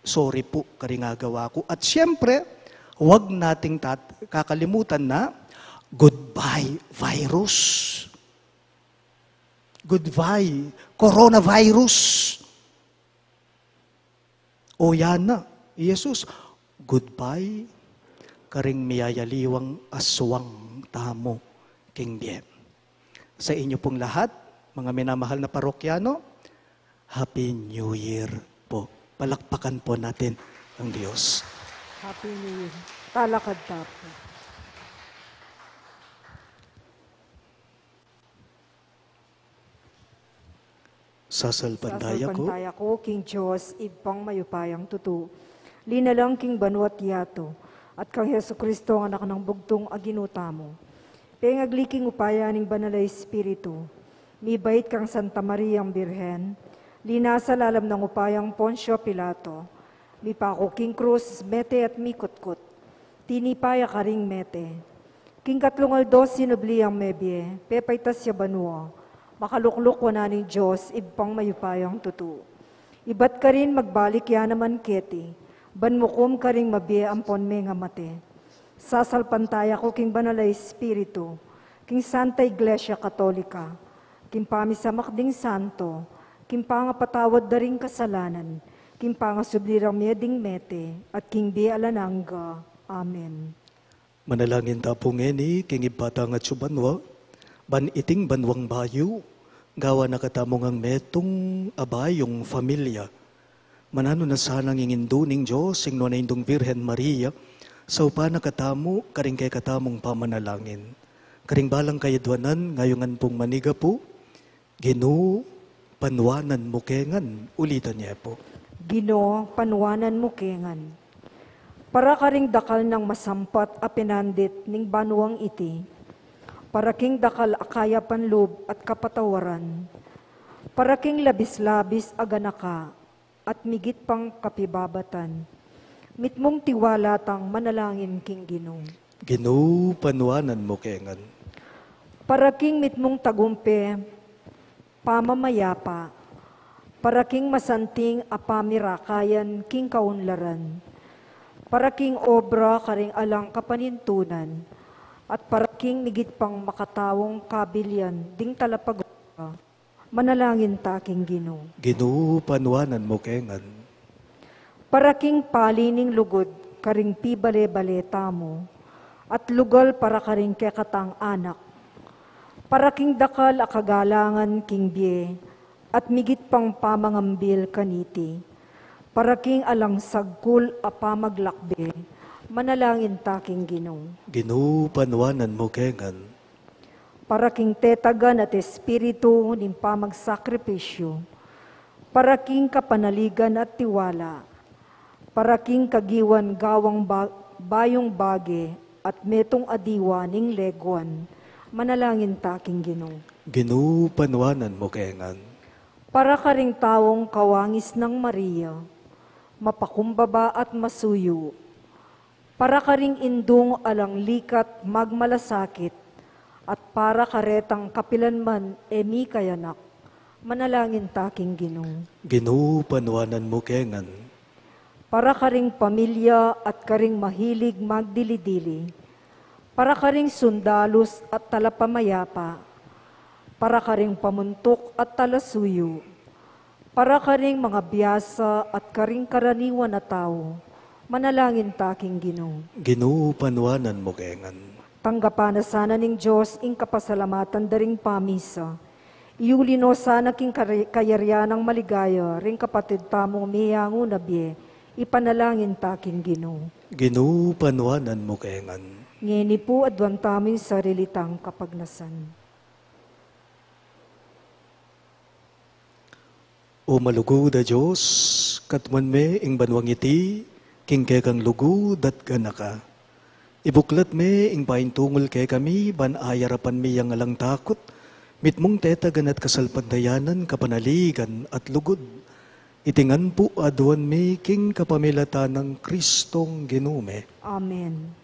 Sorry po, karing agawa ko. At siyempre, wag nating tat-, kakalimutan na, goodbye, virus. Goodbye, coronavirus. O yana, Jesus, goodbye, karing miyayaliwang aswang tamu king bie. Sa inyo pong lahat, mga minamahal na parokyano, Happy New Year po. Palakpakan po natin ang Diyos. Happy New Year. Talakad ta po. Sasalpantaya ku. Sasalpantaya ku king Dios, Ibpang mayupayang tutu, linalang king banua at yatu, at kang Jesucristo, ang Anak nang bugtung a Ginu tamu. Pengagli king upaya ning Banal a Espiritu, mibait kang Santa Mariang Birhen, linasa lalam nang upayang Poncio Pilato, mipaku king krus, mete at mikutkut. Tinipa ya karing mete. King katlung aldo sinubli yang mebie, pepaitas ya banua, makalukluk wanan ning Dios, Ibpang mayupayang tutu. Ibat karin magbalik ya naman keti, ban mukum karing mabie ampon mengamate. Sasalpantaya ku king Banal a Espiritu, king Santa Iglesia Katolika, king pamisamak ding santo, king pangapatawad da ring kasalanan, king pangasubli rang mie ding mete, at king bie alang angga. Amen. Manalangin ta pu ngeni king Ibpa tang atsu banua, ban iting banuang bayu, gawan na katamu ngang metung a bayung familia. Mananu na sanang ing Indu ning Dios, ing Nuan a Indung Virgen Maria, saupan na katamu karing kekatamung pamanalangin. Karing balang kayadwanan, ngayungan pung manigapu, Ginu, panuanan mu ke ngan. Ulitan ye pu. Ginu, panuanan mu ke ngan. Para karing dakal nang masampat a penandit ning banuang iti, para king dakal a kayapan lub at kapatawaran, para king labis-labis a ganaka, at migit pang kapibabatan. Mitmung tiwala tang manalangin king Ginu. Ginu, panuanan mu ke ngan. Para king mitmung tagumpe, pamamayapa, para king masanting a pamirakayan king kaunlaran, para king obra karing alang kapanintunan, at para king migit pang makataung kabilian ding talapagobra. Manalangin ta king Ginu. Ginu, panuanan mu ke ngan. Para king pali ning lugud karing pibale-bale tamu, at lugal para karing kekatang anak. Para king dakal a kagalangan king bie, at migit pang pamangambil kaniti. Para king alang sagkul a pamaglakbe, manalangin ta king Ginu. Ginu, panuanan mu ke ngan. Para king tetagan at espiritu ning pamagsakripisyu, para king kapanaligan at tiwala, para king kagiwan gawang ba-, bayung bage at metung a diwa ning leguan, Manalangin ta king Ginu. Ginu, panuanan mu kengan. Para karing taung kawangis nang Maria, mapakumbaba at masuyu. Para karing indung alang likat magmalasakit, at para karetang kapilan man e mikayanak, manalangin ta king Ginu. Ginu, panuanan mu kengan. Para karing pamilya at karing mahilig magdili-dili. Para karing sundalus at talapamayapa. Para karing pamuntuk at talasuyu. Para karing mangabiasa at karing karaniwan a tau, manalangin ta king Ginu. Ginu, panuanan mu kengan. Tanggapan na sana ning Dios ing kapasalamatan da ring pamisa. Iuli no sana king kari-, kayarian nang maligaya ring kapatid tamung miyangu na bie, ipanalangin ta king Ginu. Ginu, panuanan mu kengan. Ngeni pu, aduan tamu ing sarili tang kapagnasan. O malugud a Dios, katmuan me ing banuang iti king kekang lugud at ganaka. Ibuklat me ing paintungul kekami ban ayarapan mi yang alang takut, mitmung tetagan at kasalpantayanan, kapanaligan at lugud. Iti ngan pu aduan mi king kapamilatan nang Kristong Ginu mi. Amen.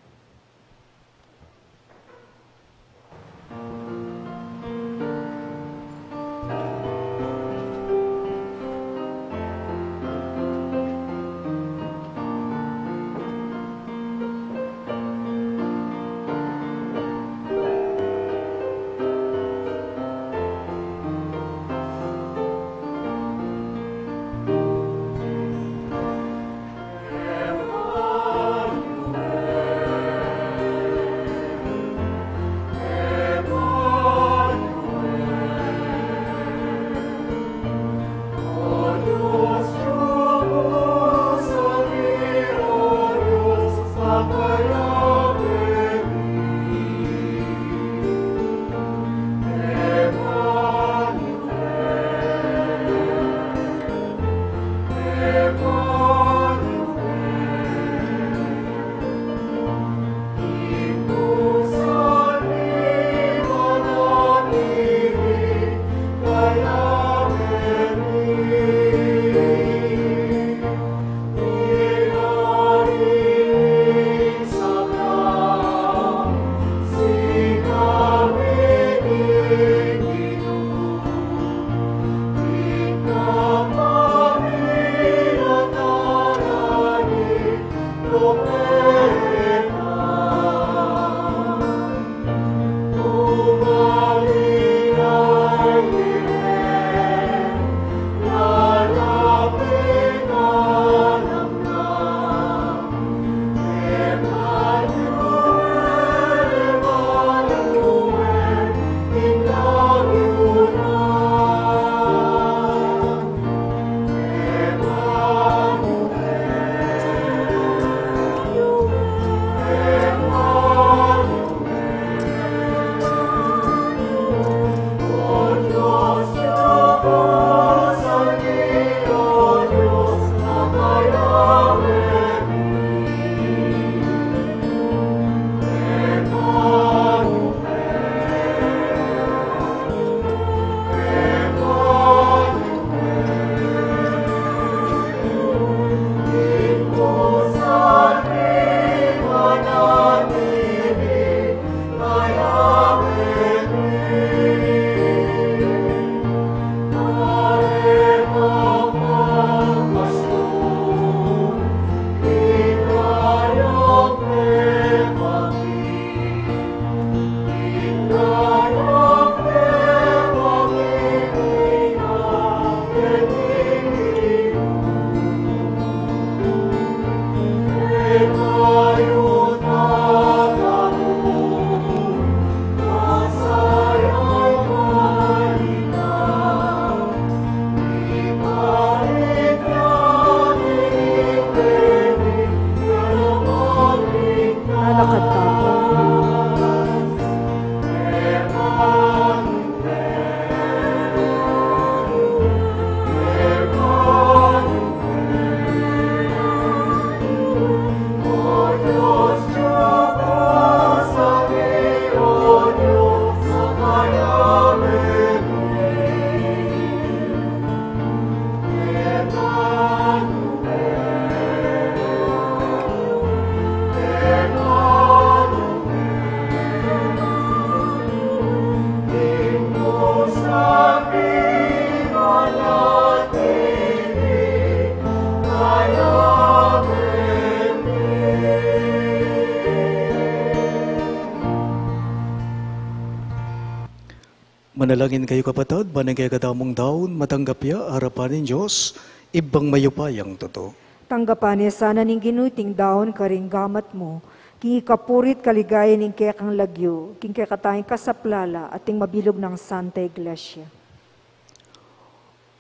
Manalangin kayu, kapatad, ban ing kekadamung daun matanggap ya arapan ning Dios, Ibpang mayupayang tutu. Tanggapan ne sana ning Ginu iting daun karing gamat mu, king ikapuri't kaligayan ning kekang lagyu, king kekatang kasaplalan at ning mabilug nang Santa Iglesia.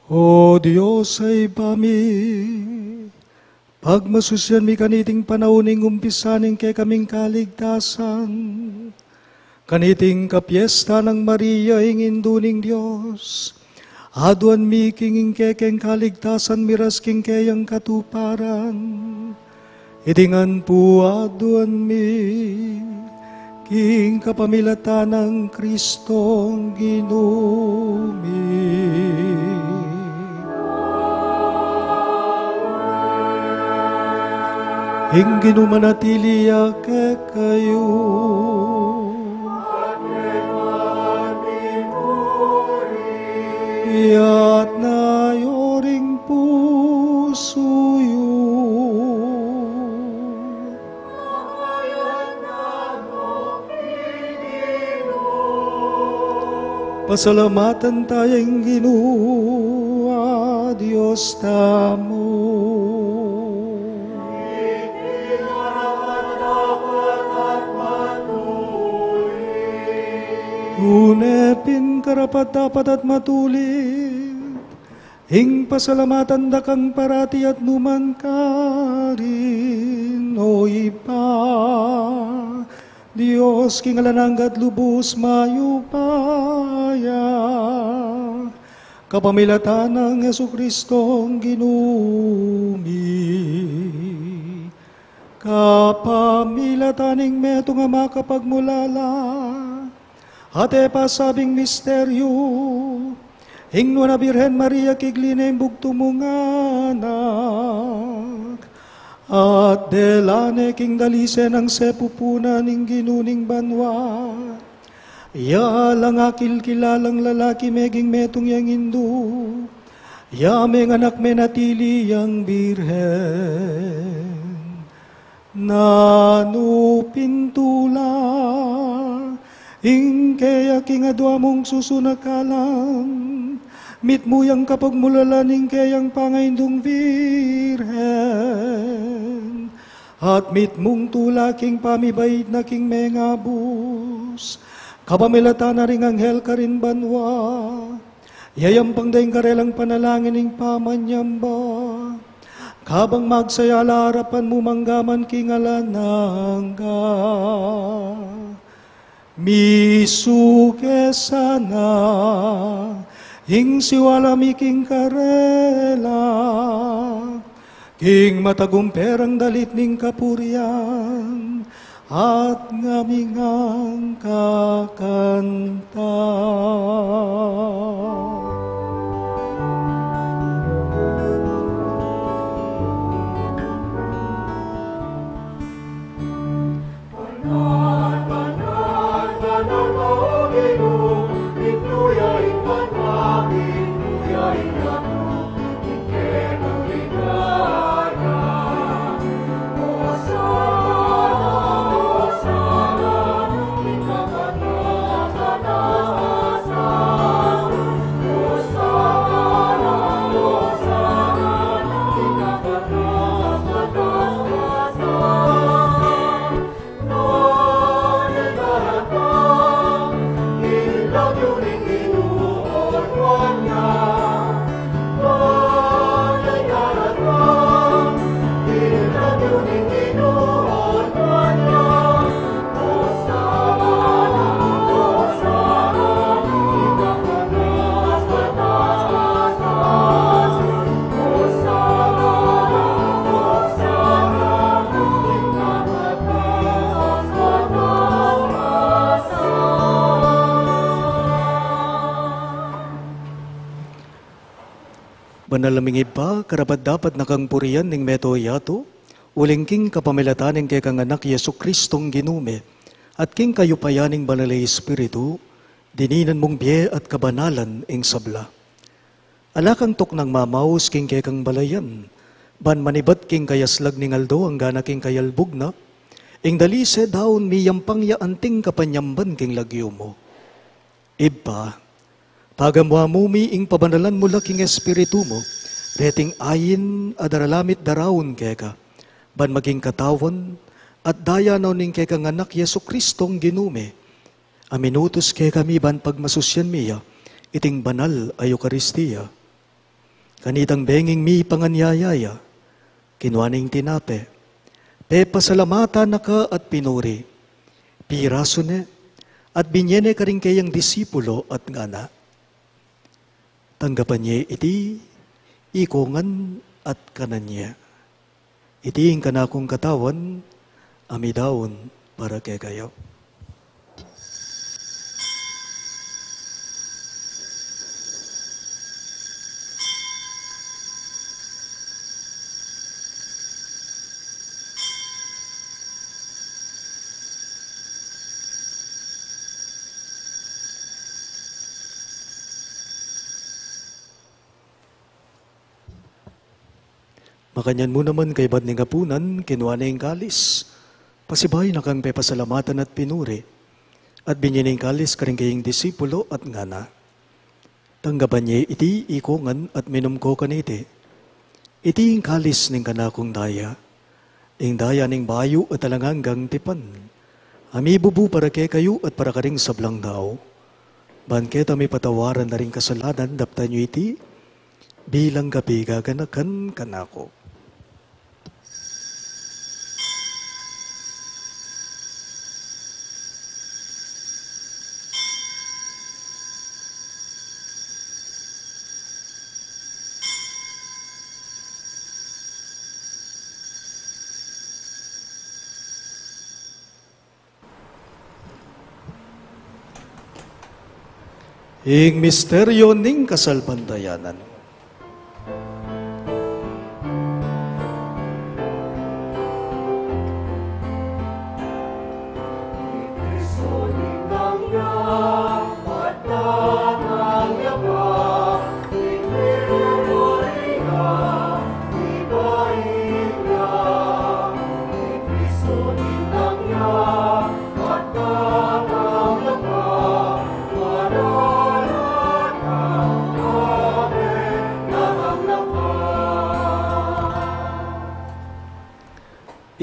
O Dios a Ibpa mi, pagmasusian mi kaniting panaun ning umpisa ning kekaming kaligtasan, kaniting kapiesta nang Maria ing Indu ning Dios, aduan mi king ing kekeng kaligtasan miras king keyang katuparan. Iti ngan pu aduan mi, king kapamilatan nang Kristong Ginu mi. Ing Ginu manatili ya kekayu. Iyatas yu ring pusu yu. Pasalamatan taya ing Ginu a Dios tamu. Tune pin karapat-dapat at matulid ing pasalamatan da kang parati at nu man karin, O Ibpa, Dios king alang angga at lubus mayupaya, kapamilatan nang Jesucristong Ginu mi. Kapamilatan ning metung a makapagmulala at e pasabing misteryu, ing Nuan a Birhen Maria kigli ne ing bugtung mung anak, at dela ne king dalise nang sepupunan ing Ginu ning banua. Ya alang akilkilalang lalaki meging metung yang indu, ya menganak menatili yang birhen. Nanu pin tula ing keya king adua mung susunakalan, mitmu yang kapagmulalan ing keyang pangaindung birhen, at mitmung tula king pamibait na king mengabus, kapamilatan na ring anghel karin banua, yayampang da ing karelang panalangin ing pamanyamba, kabang magsaya la arapan mu mangga man king alang angga. Misuke sana ing siwala mi king karela, king matagumperang dalit ning kapurian, at ngaming angkakanta. Banal a ming Ibpa, karapat-dapat na kang purian ning mabilug a yatu, uling king kapamilatan ning kekang Anak, Jesu Kristong Ginu mi, at king kayupayan ning Banal a Espiritu, dininan mung bie at kabanalan ing sabla. Ala kang tuknang mamaus king kekang balayan, ban manibat king kayaslag ning aldo angga na king kayalbug na, ing dalise daun miyampang ya anting kapanyamban king lagyu mu. Ibpa, Pagamuan mu mi ing pabanalan mu la king Espiritu mu, reting ain a daralan mi at daraun keka, ban maging katawan at daya na ning kekang Anak, Jesucristong Ginu mi, a minutus kekami ban pagmasusyan mi ya iting banal a Eukaristia. Kanitang benging mipanganyaya ya, kinua ne ing tinape, pepasalamatan na ka at pinuri, pirasu ne, at binye ne karing keyang disipulo at ngana: Tanggapan ye iti ikongan at kanan ye. Iti ing kanakung katawan a midaun para kekayu. Makanyan mu naman kaibat ning apunan, kinua ne ing kalis, pasibayu na kang pepasalamatan at pinuri, at binye ne ing kalis karing keyang disipulo at ngana: Tanggapan ye iti ikongan at minum ko kaniti. Iti ing kalis ning kanakung daya, ing daya ning bayu at alang anggang tipan, a mibubu para kekayu at para karing sablang tau, ban keta mipatawaran da ring kasalanan. Daptan yu iti bilang kapigaganakan kanaku. Ing misteryo ning kasalpantayanan.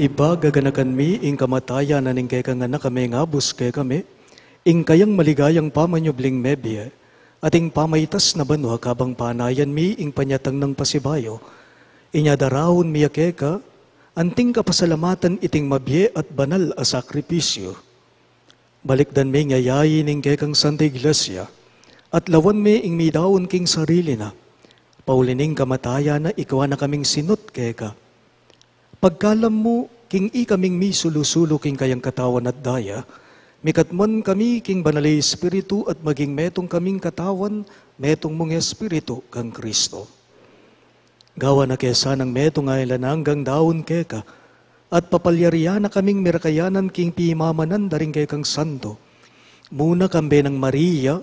Ibpa, gaganakan mi ing kamatayan na ning kekang Anak a mengabus kekami, ing kayang maligayang pamanyubling mebie, at ing pamaitas na banua kabang panayan mi ing panyatang nang pasibayu. Inya daraun mi ya keka, anting kapasalamatan iting mabie at banal a sakripisyu. Balikdan mi ing yayain ning kekang Santa Iglesia, at lawan mi ing midaun king sarili na, pauli ning kamatayan na ikua na kaming sinut keka. Pagkalam mu, king ikaming misulu-sulu king kayang katawan at daya, mikatmuan kami king Banal a Espiritu at maging metung kaming katawan, metung mung Espiritu kang Kristo. Gawan na ke sanang metung a alang anggang daun keka, at papalyarian na kaming mirakayanan king pimamanan da ring kekang santo, muna kambe nang Maria,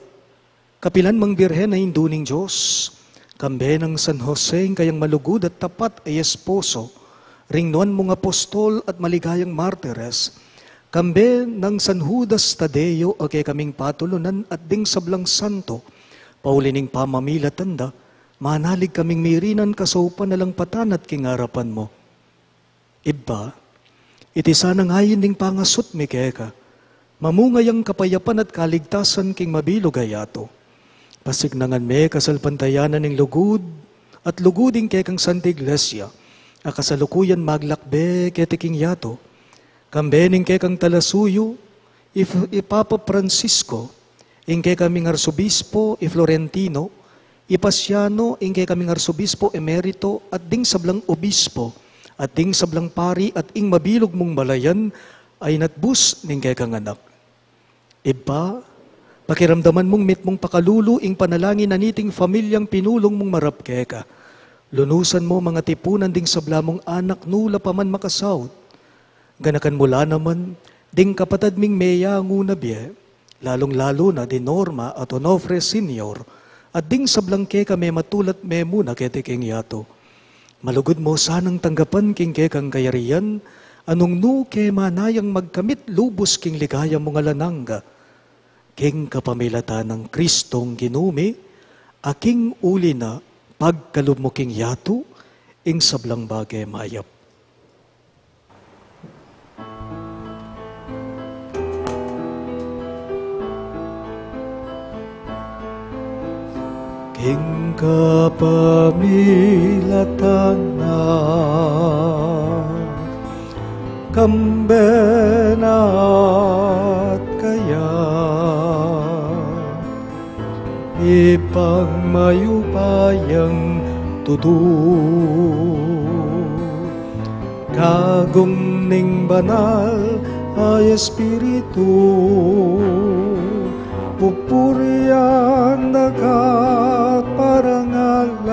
kapilan mang Birhen a Indu ning Dios, kambe nang San Jose, ing kayang malugud at tapat a esposo, ring nuan mung apostol at maligayang martires, kambe nang San Judas Tadeo a kekaming patulunan at ding sablang santo, pauli ning pamamilatan da, manalig kaming mirinan kasaupan alang patanat king arapan mu. Ibpa, iti sanang ain ning pangasut mi keka, mamunga yang kapayapan at kaligtasan king mabilug a yatu. Pasignangan me kasalpantayanan ning lugud at lugud ing kekang Santa Iglesia, a kasalukuyan maglakbe keti king yatu, kambe ning kekang talasuyu, i F-, i Papa Francisco, ing kekaming Arsobispo i Florentino, i Pasiano, ing kekaming Arsobispo Emerito, at ding sablang obispo, at ding sablang pari, at ing mabilug mung balayan, a inatbus ning kekang Anak. Ibpa, pakiramdaman mung mitmung pakalulu ing panalangin na niting familyang pinulung mung marap keka. Lunusan mu mang atipunan ding sabla mung anak nu la pa man makasaut. Ganakan mu la naman ding kapatad ming meyangu na bie, lalung-lalu na di Norma at Onofre Senior, at ding sablang keka mematul at memuna keti king yatu. Malugud mu sanang tanggapan king kekang kayarian, a nung nu ke manayang magkamit lubus king ligaya mung alang angga. king kapamilatan nang Kristong Ginu mi, a king uli na pagkalub mu king yatu ing sablang bage mayap. King kapamilatan na, kambe na at kaya, Ibpang mayupayang tutu, kagum ning banal a Espiritu, pupurian da ka at parangalan,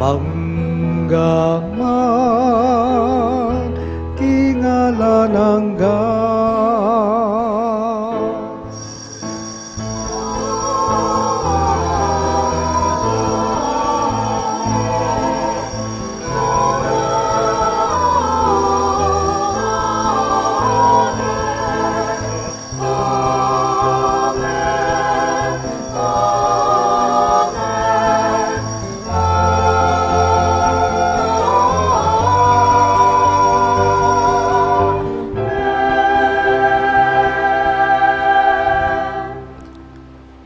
mangga man king alang angga.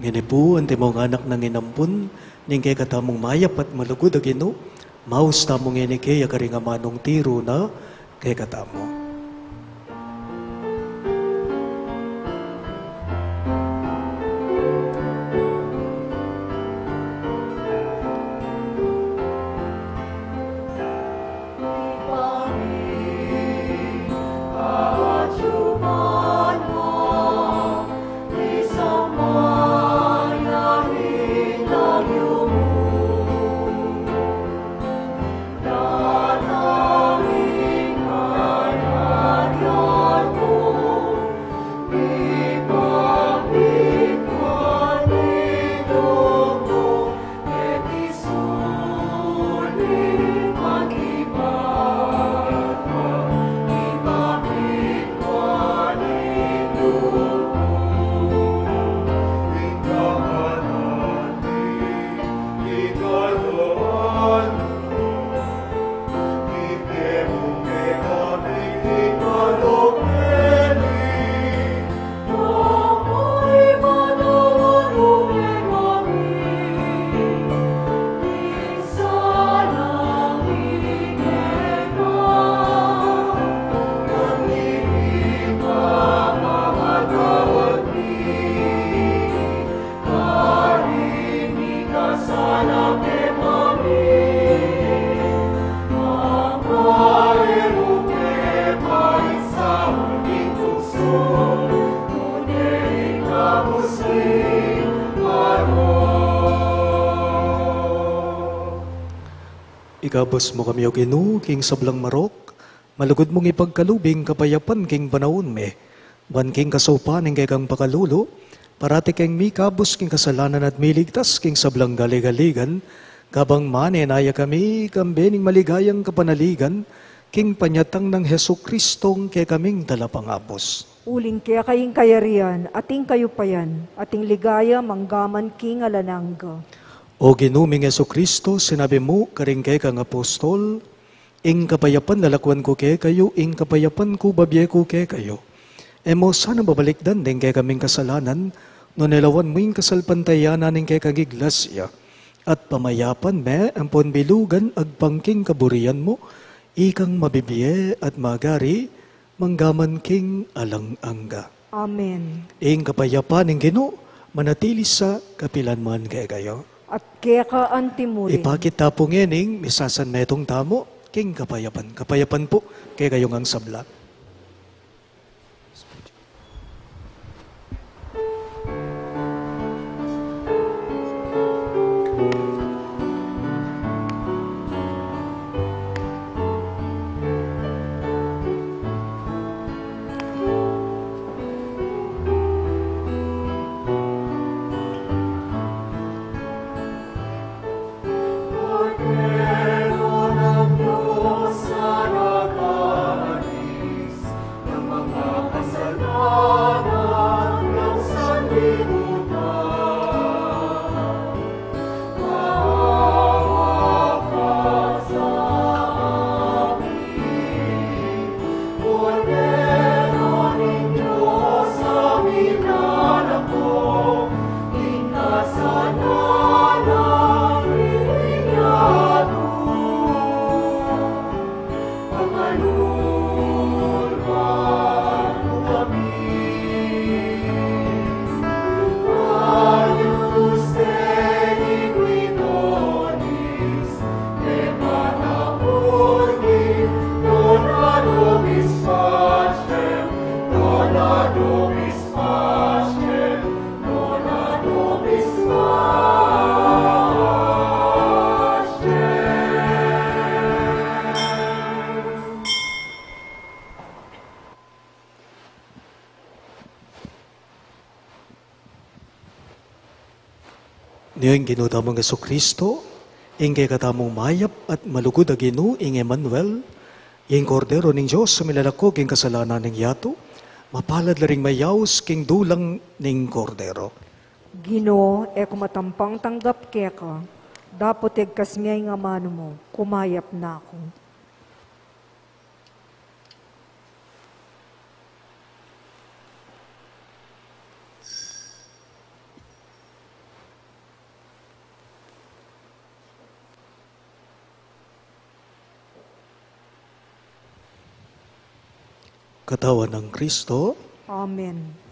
Ngeni pu, antimong anak nang inampun ning kekatamung mayap at malugud a Ginu, maus tamu ngeni keya karing amanung tiru na kekatamu. Ikabus mu kami, O Ginu, king sablang marok, malugud mung ipagkalub ing kapayapan king panaun mi. Ban king kasaupan ning kekang pakalulu, parati keng mikabus king kasalanan at miligtas king sablang galigaligan, kabang manenaya kami kambe ning maligayang kapanaligan, king panyatang nang Jesucristong kekaming Talapangabus. Uling keka ing kayarian, at ing kayupayan, at ing ligaya, manggaman king alang angga. O Ginu ming Jesucristo, sinabi mu karing kekang apostol, Ing kapayapan lalakwan ku kekayu, ing kapayapan ku babie ku kekayu. E mu sana babalikdan ding kekaming kasalanan, nune lawan mu ing kasalpantayanan ning kekang Iglesia. At pamayapan me ampon bilugan agpang king kaburian mu, ikang mabibie at magari, manggaman king alang angga. Amen. Ing kapayapan ning Ginu, manatili sa kapilan man kekayu. At keka antimurin. Ipakit ta pu ngening misasanmetung tamu king kapayapan. Kapayapan pu kekayu ngang sabla. Ing Ginu tamung Jesucristo, ing kekatamung mayap at malugud a Ginu, ing Emmanuel, ing Kordero ning Dios, a milalako king kasalanan ning yatu, mapalad la ring mayaus king dulang ning Kordero. Ginu, e ku matampang tanggap keka, dapot egkas me ing amanu mu, kumayap na ku. Katawan nang Kristo. Amen.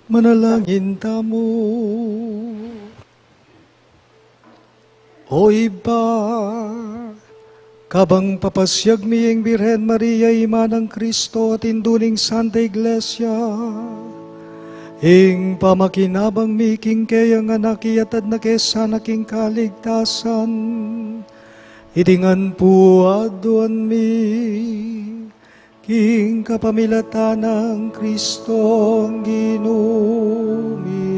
Manalangin tamu. O Ibpa, kabang papasiag mi ing Birhen Maria, Ima nang Kristo at Indu ning Santa Iglesia, ing pamakinabang mi king keyang anak, iatad na ke sana king kaligtasan. Iti ngan pu aduan mi king kapamilatan nang Kristong Ginu mi.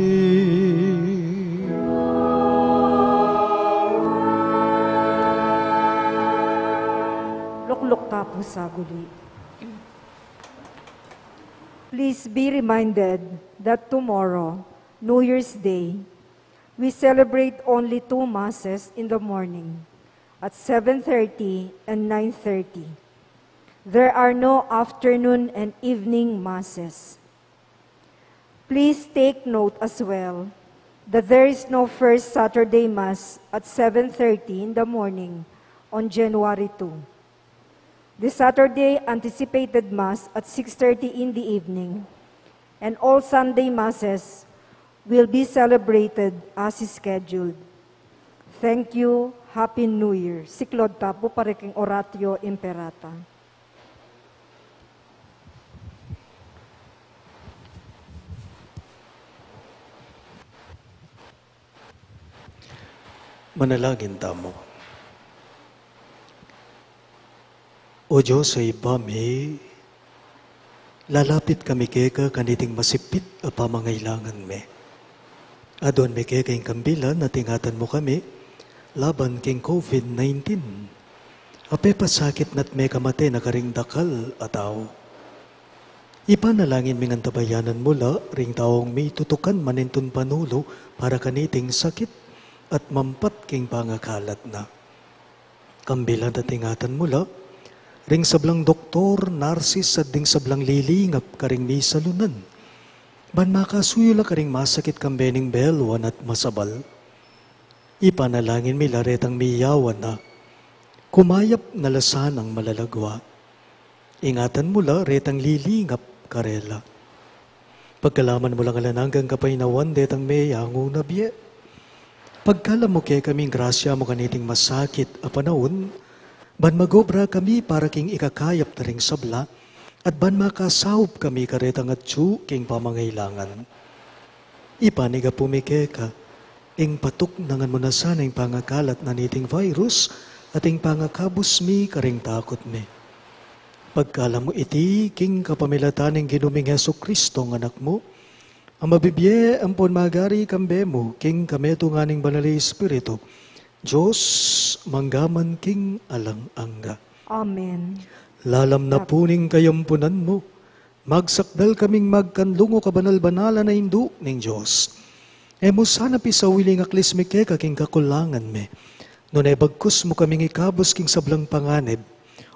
Lukluk ta pu sa guli. Please be reminded that tomorrow, New Year's Day, we celebrate only two masses in the morning, at seven thirty and nine thirty. There are no afternoon and evening masses. Please take note as well that there is no first Saturday Mass at seven thirty in the morning on January two. The Saturday anticipated Mass at six thirty in the evening, and all Sunday Masses will be celebrated as scheduled. Thank you. Happy New Year. Siklaud ta pu para king Oratio Imperata. Manalangin tamu. O Dios a Ibpa mi, lalapit kami keka kaniting masipit a pamangailangan mi. Aduan mi keka ing kambilan at ingatan mu kami laban king COVID nineteen a pepasakit na't mekamate na karing dakal a tau. Ipanalangin mi ngan tabayanan mu la ring taung mitutukan manintun panulu para kaniting sakit at mampat king pangakalat na. Kambilan at ingatan mu la ring sablang doktor, narsis, at ding sablang lilingap karing misalunan, ban makasuyu la karing masakit kambe ning belwan at masabal. Ipanalangin mi la retang miyawan na kumayap na la sanang malalagwa. Ingatan mu la retang lilingap karela. Pagkalaman mu lang alang anggang kapaynawan detang meyangu na bie. Pagkalam mu kekaming grasya mu kaniting masakit a panaun, ban magobra kami para king ikakayap da ring sabla, at ban makasaup kami karetang atyu king pamangailangan. Ipanyawad mi keka ing patuknangan mu na sana ing pangakalat na niting virus at ing pangakabus mi karing takut mi. Pagkalam mu iti king kapamilatan ning Ginu ming Jesucristo, Anak mu, a mabibie ampon magari kambe mu king kametungan ning Banal a Espiritu, Dios, mangga man king alang angga. Amen. Lalam na pu ning kayampunan mu, magsakdal kaming magkanlungu kabanal-banalan a Indu ning Dios. E mu sana pisawili ing aklis mi keka king kakulangan mi, nune bagkus mu kaming ikabus king sablang panganib,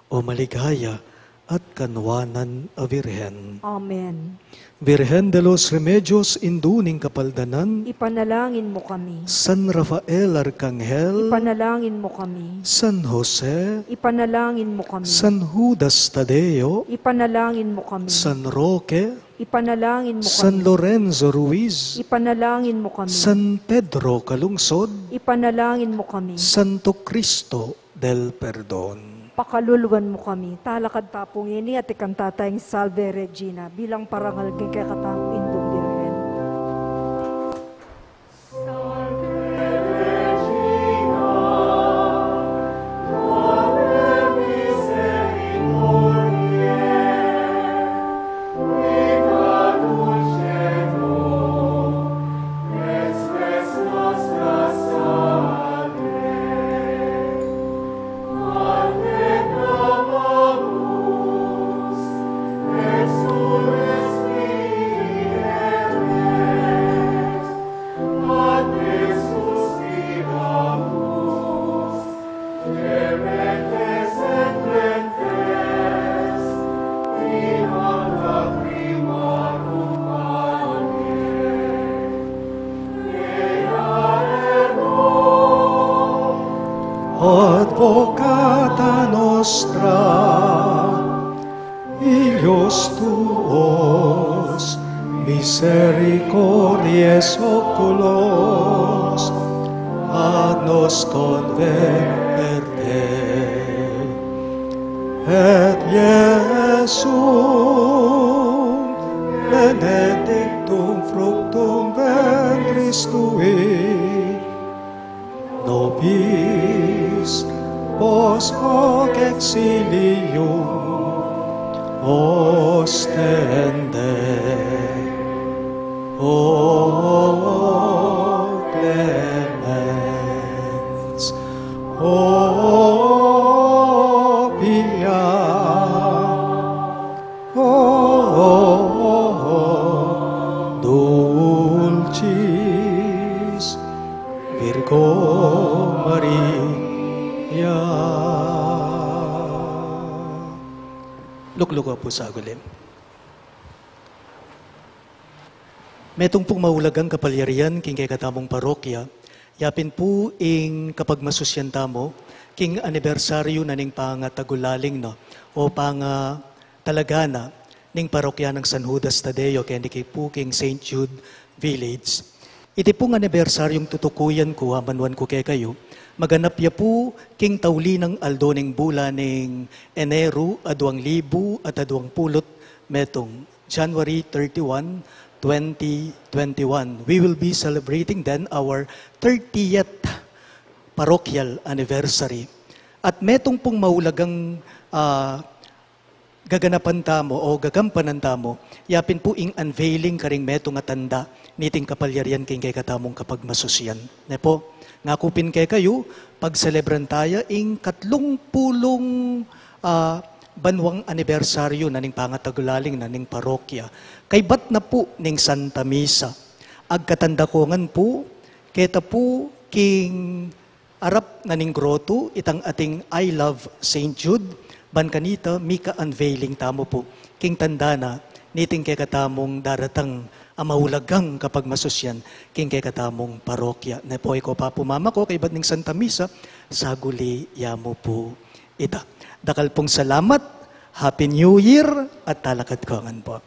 o maligaya at kanwanan a Virgen. Amen. Virgen de los Remedios, Indu ning Kapaldanan, ipanalangin mu kami. San Rafael Arkanghel, ipanalangin mu kami. San Jose, ipanalangin mu kami. San Judas Tadeo, ipanalangin mu kami. San Roque, ipanalangin mu kami. San Lorenzo Ruiz, ipanalangin mu kami. San Pedro Calungsod, ipanalangin mu kami. Santo Cristo del Perdon. Pakaluluan mu kami. Talakad ta pu ngeni at ikanta taya ing Salve Regina bilang parangal king kekatang Indung Birhen. Advocata nostra, Dios tuos, Misericordiae oculos a nos converte, et Iesum benedictum fructum ventris tui, nobis post hoc exilium ostende. O clemens, o pia, O dulcis Virgo Maria. Lukluku pu sa guli. Metung pung maulagang kapalyarian king kekatamung parokya, yapin pu ing kapagmasusian tamu king anibersaryu na ning pangatagulaling na o pangatalaga na ning parokya nang San Judas Tadeo keni pu king Saint Jude Village. Iti pung anibersaryung tutukuyan ku, amanuan ku kekayu, maganap ya pu king tauli nang aldo ning bulan ning Eneru, aduang libu at aduang pulu't metung, January thirty-one, twenty twenty-one. We will be celebrating then our thirtieth parochial anniversary. At metung pung maulagang, ah, gaganapan tamu o gagampanan tamu, yapin pu ing unveiling karing metung a tanda niting kapalyarian king kekatamung kapagmasusian. Ne pu, ngaku pin kekayu, pagselebran taya ing katlung pulung, ah, banwang anibersaryu na ning pangatagulaling na ning parokya. Kaybat na pu ning Santa Misa. Agkatanda ko ngan pu, keta pu king arap na ning grotu itang ating I Love Saint Jude, ban kanita mika-unveiling tamu pu king tanda na niting kekatamung daratang a maulagang kapagmasusian king kekatamung parokya. Ne pu, ikaw pa pu, mama ko, kaybat ning Santa Misa, saguli ya mu pu ita. Dakal pung salamat, Happy New Year, at talakad ko ngan pu.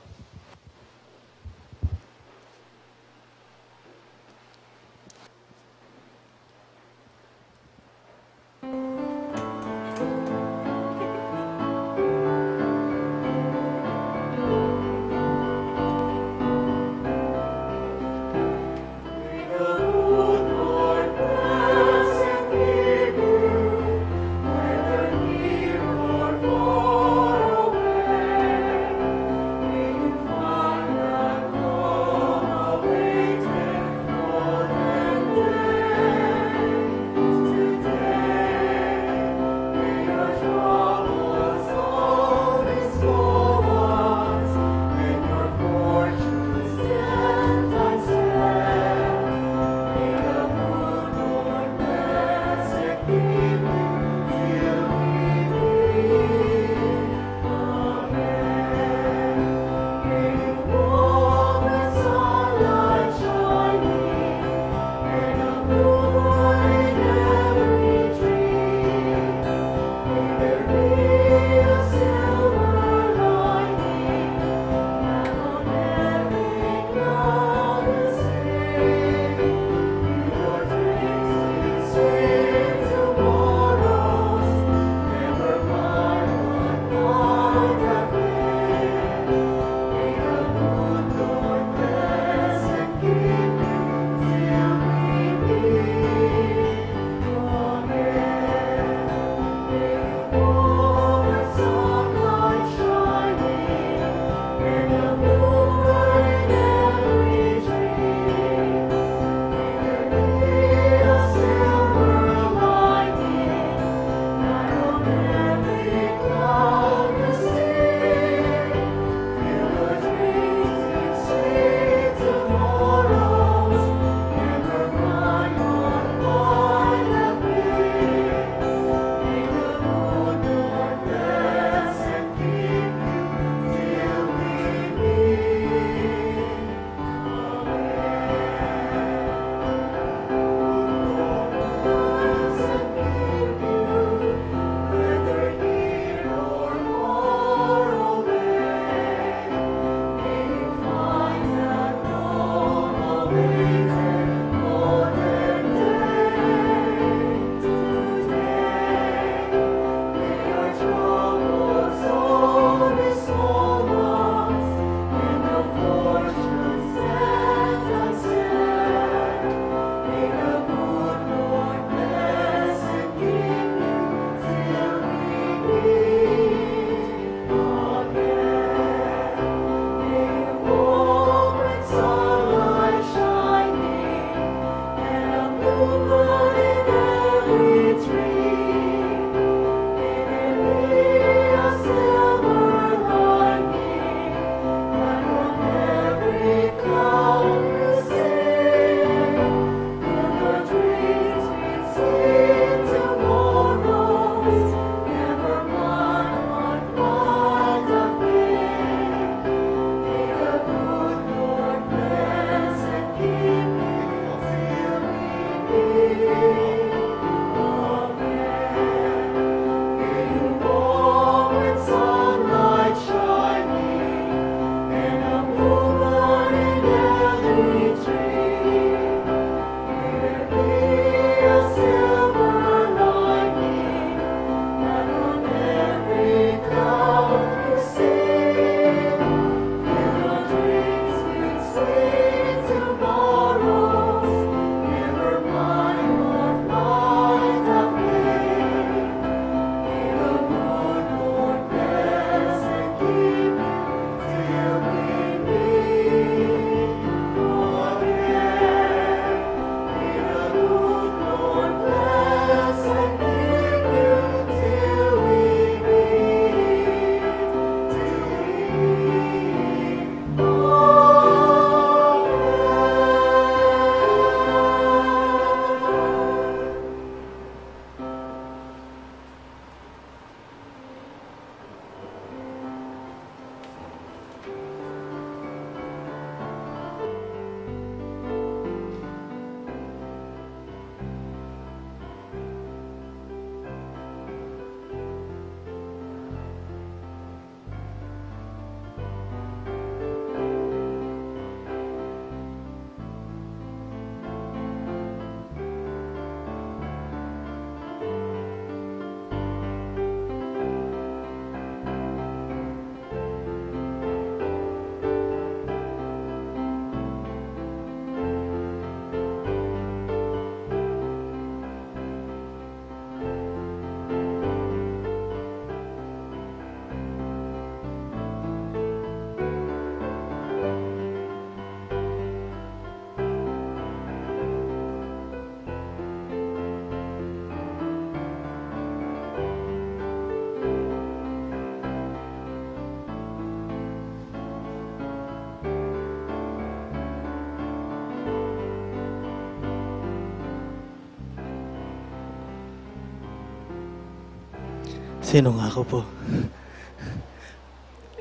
Sino nga ku pu?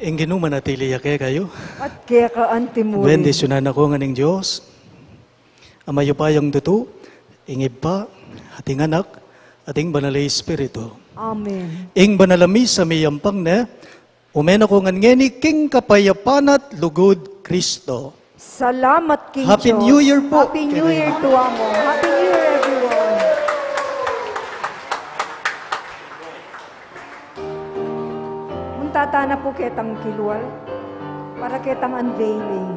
Ing Ginu manatili ya kekayu. At keka antimurin. Bendisyunan na ku ngan ning Dios, Ama, Ibpa yang tutu, ing Ibpa, at ing Anak, at ing Banal a Espiritu. Amen. Ing banal a misa miyampang ne, ume na ku ngan ngeni king kapayapan at lugud Kristo. Salamat king Happy Dios. New Year po. Happy New Year to amu. Happy New Year, everyone. Munta tana pu ketang kilwal para ketang unveiling.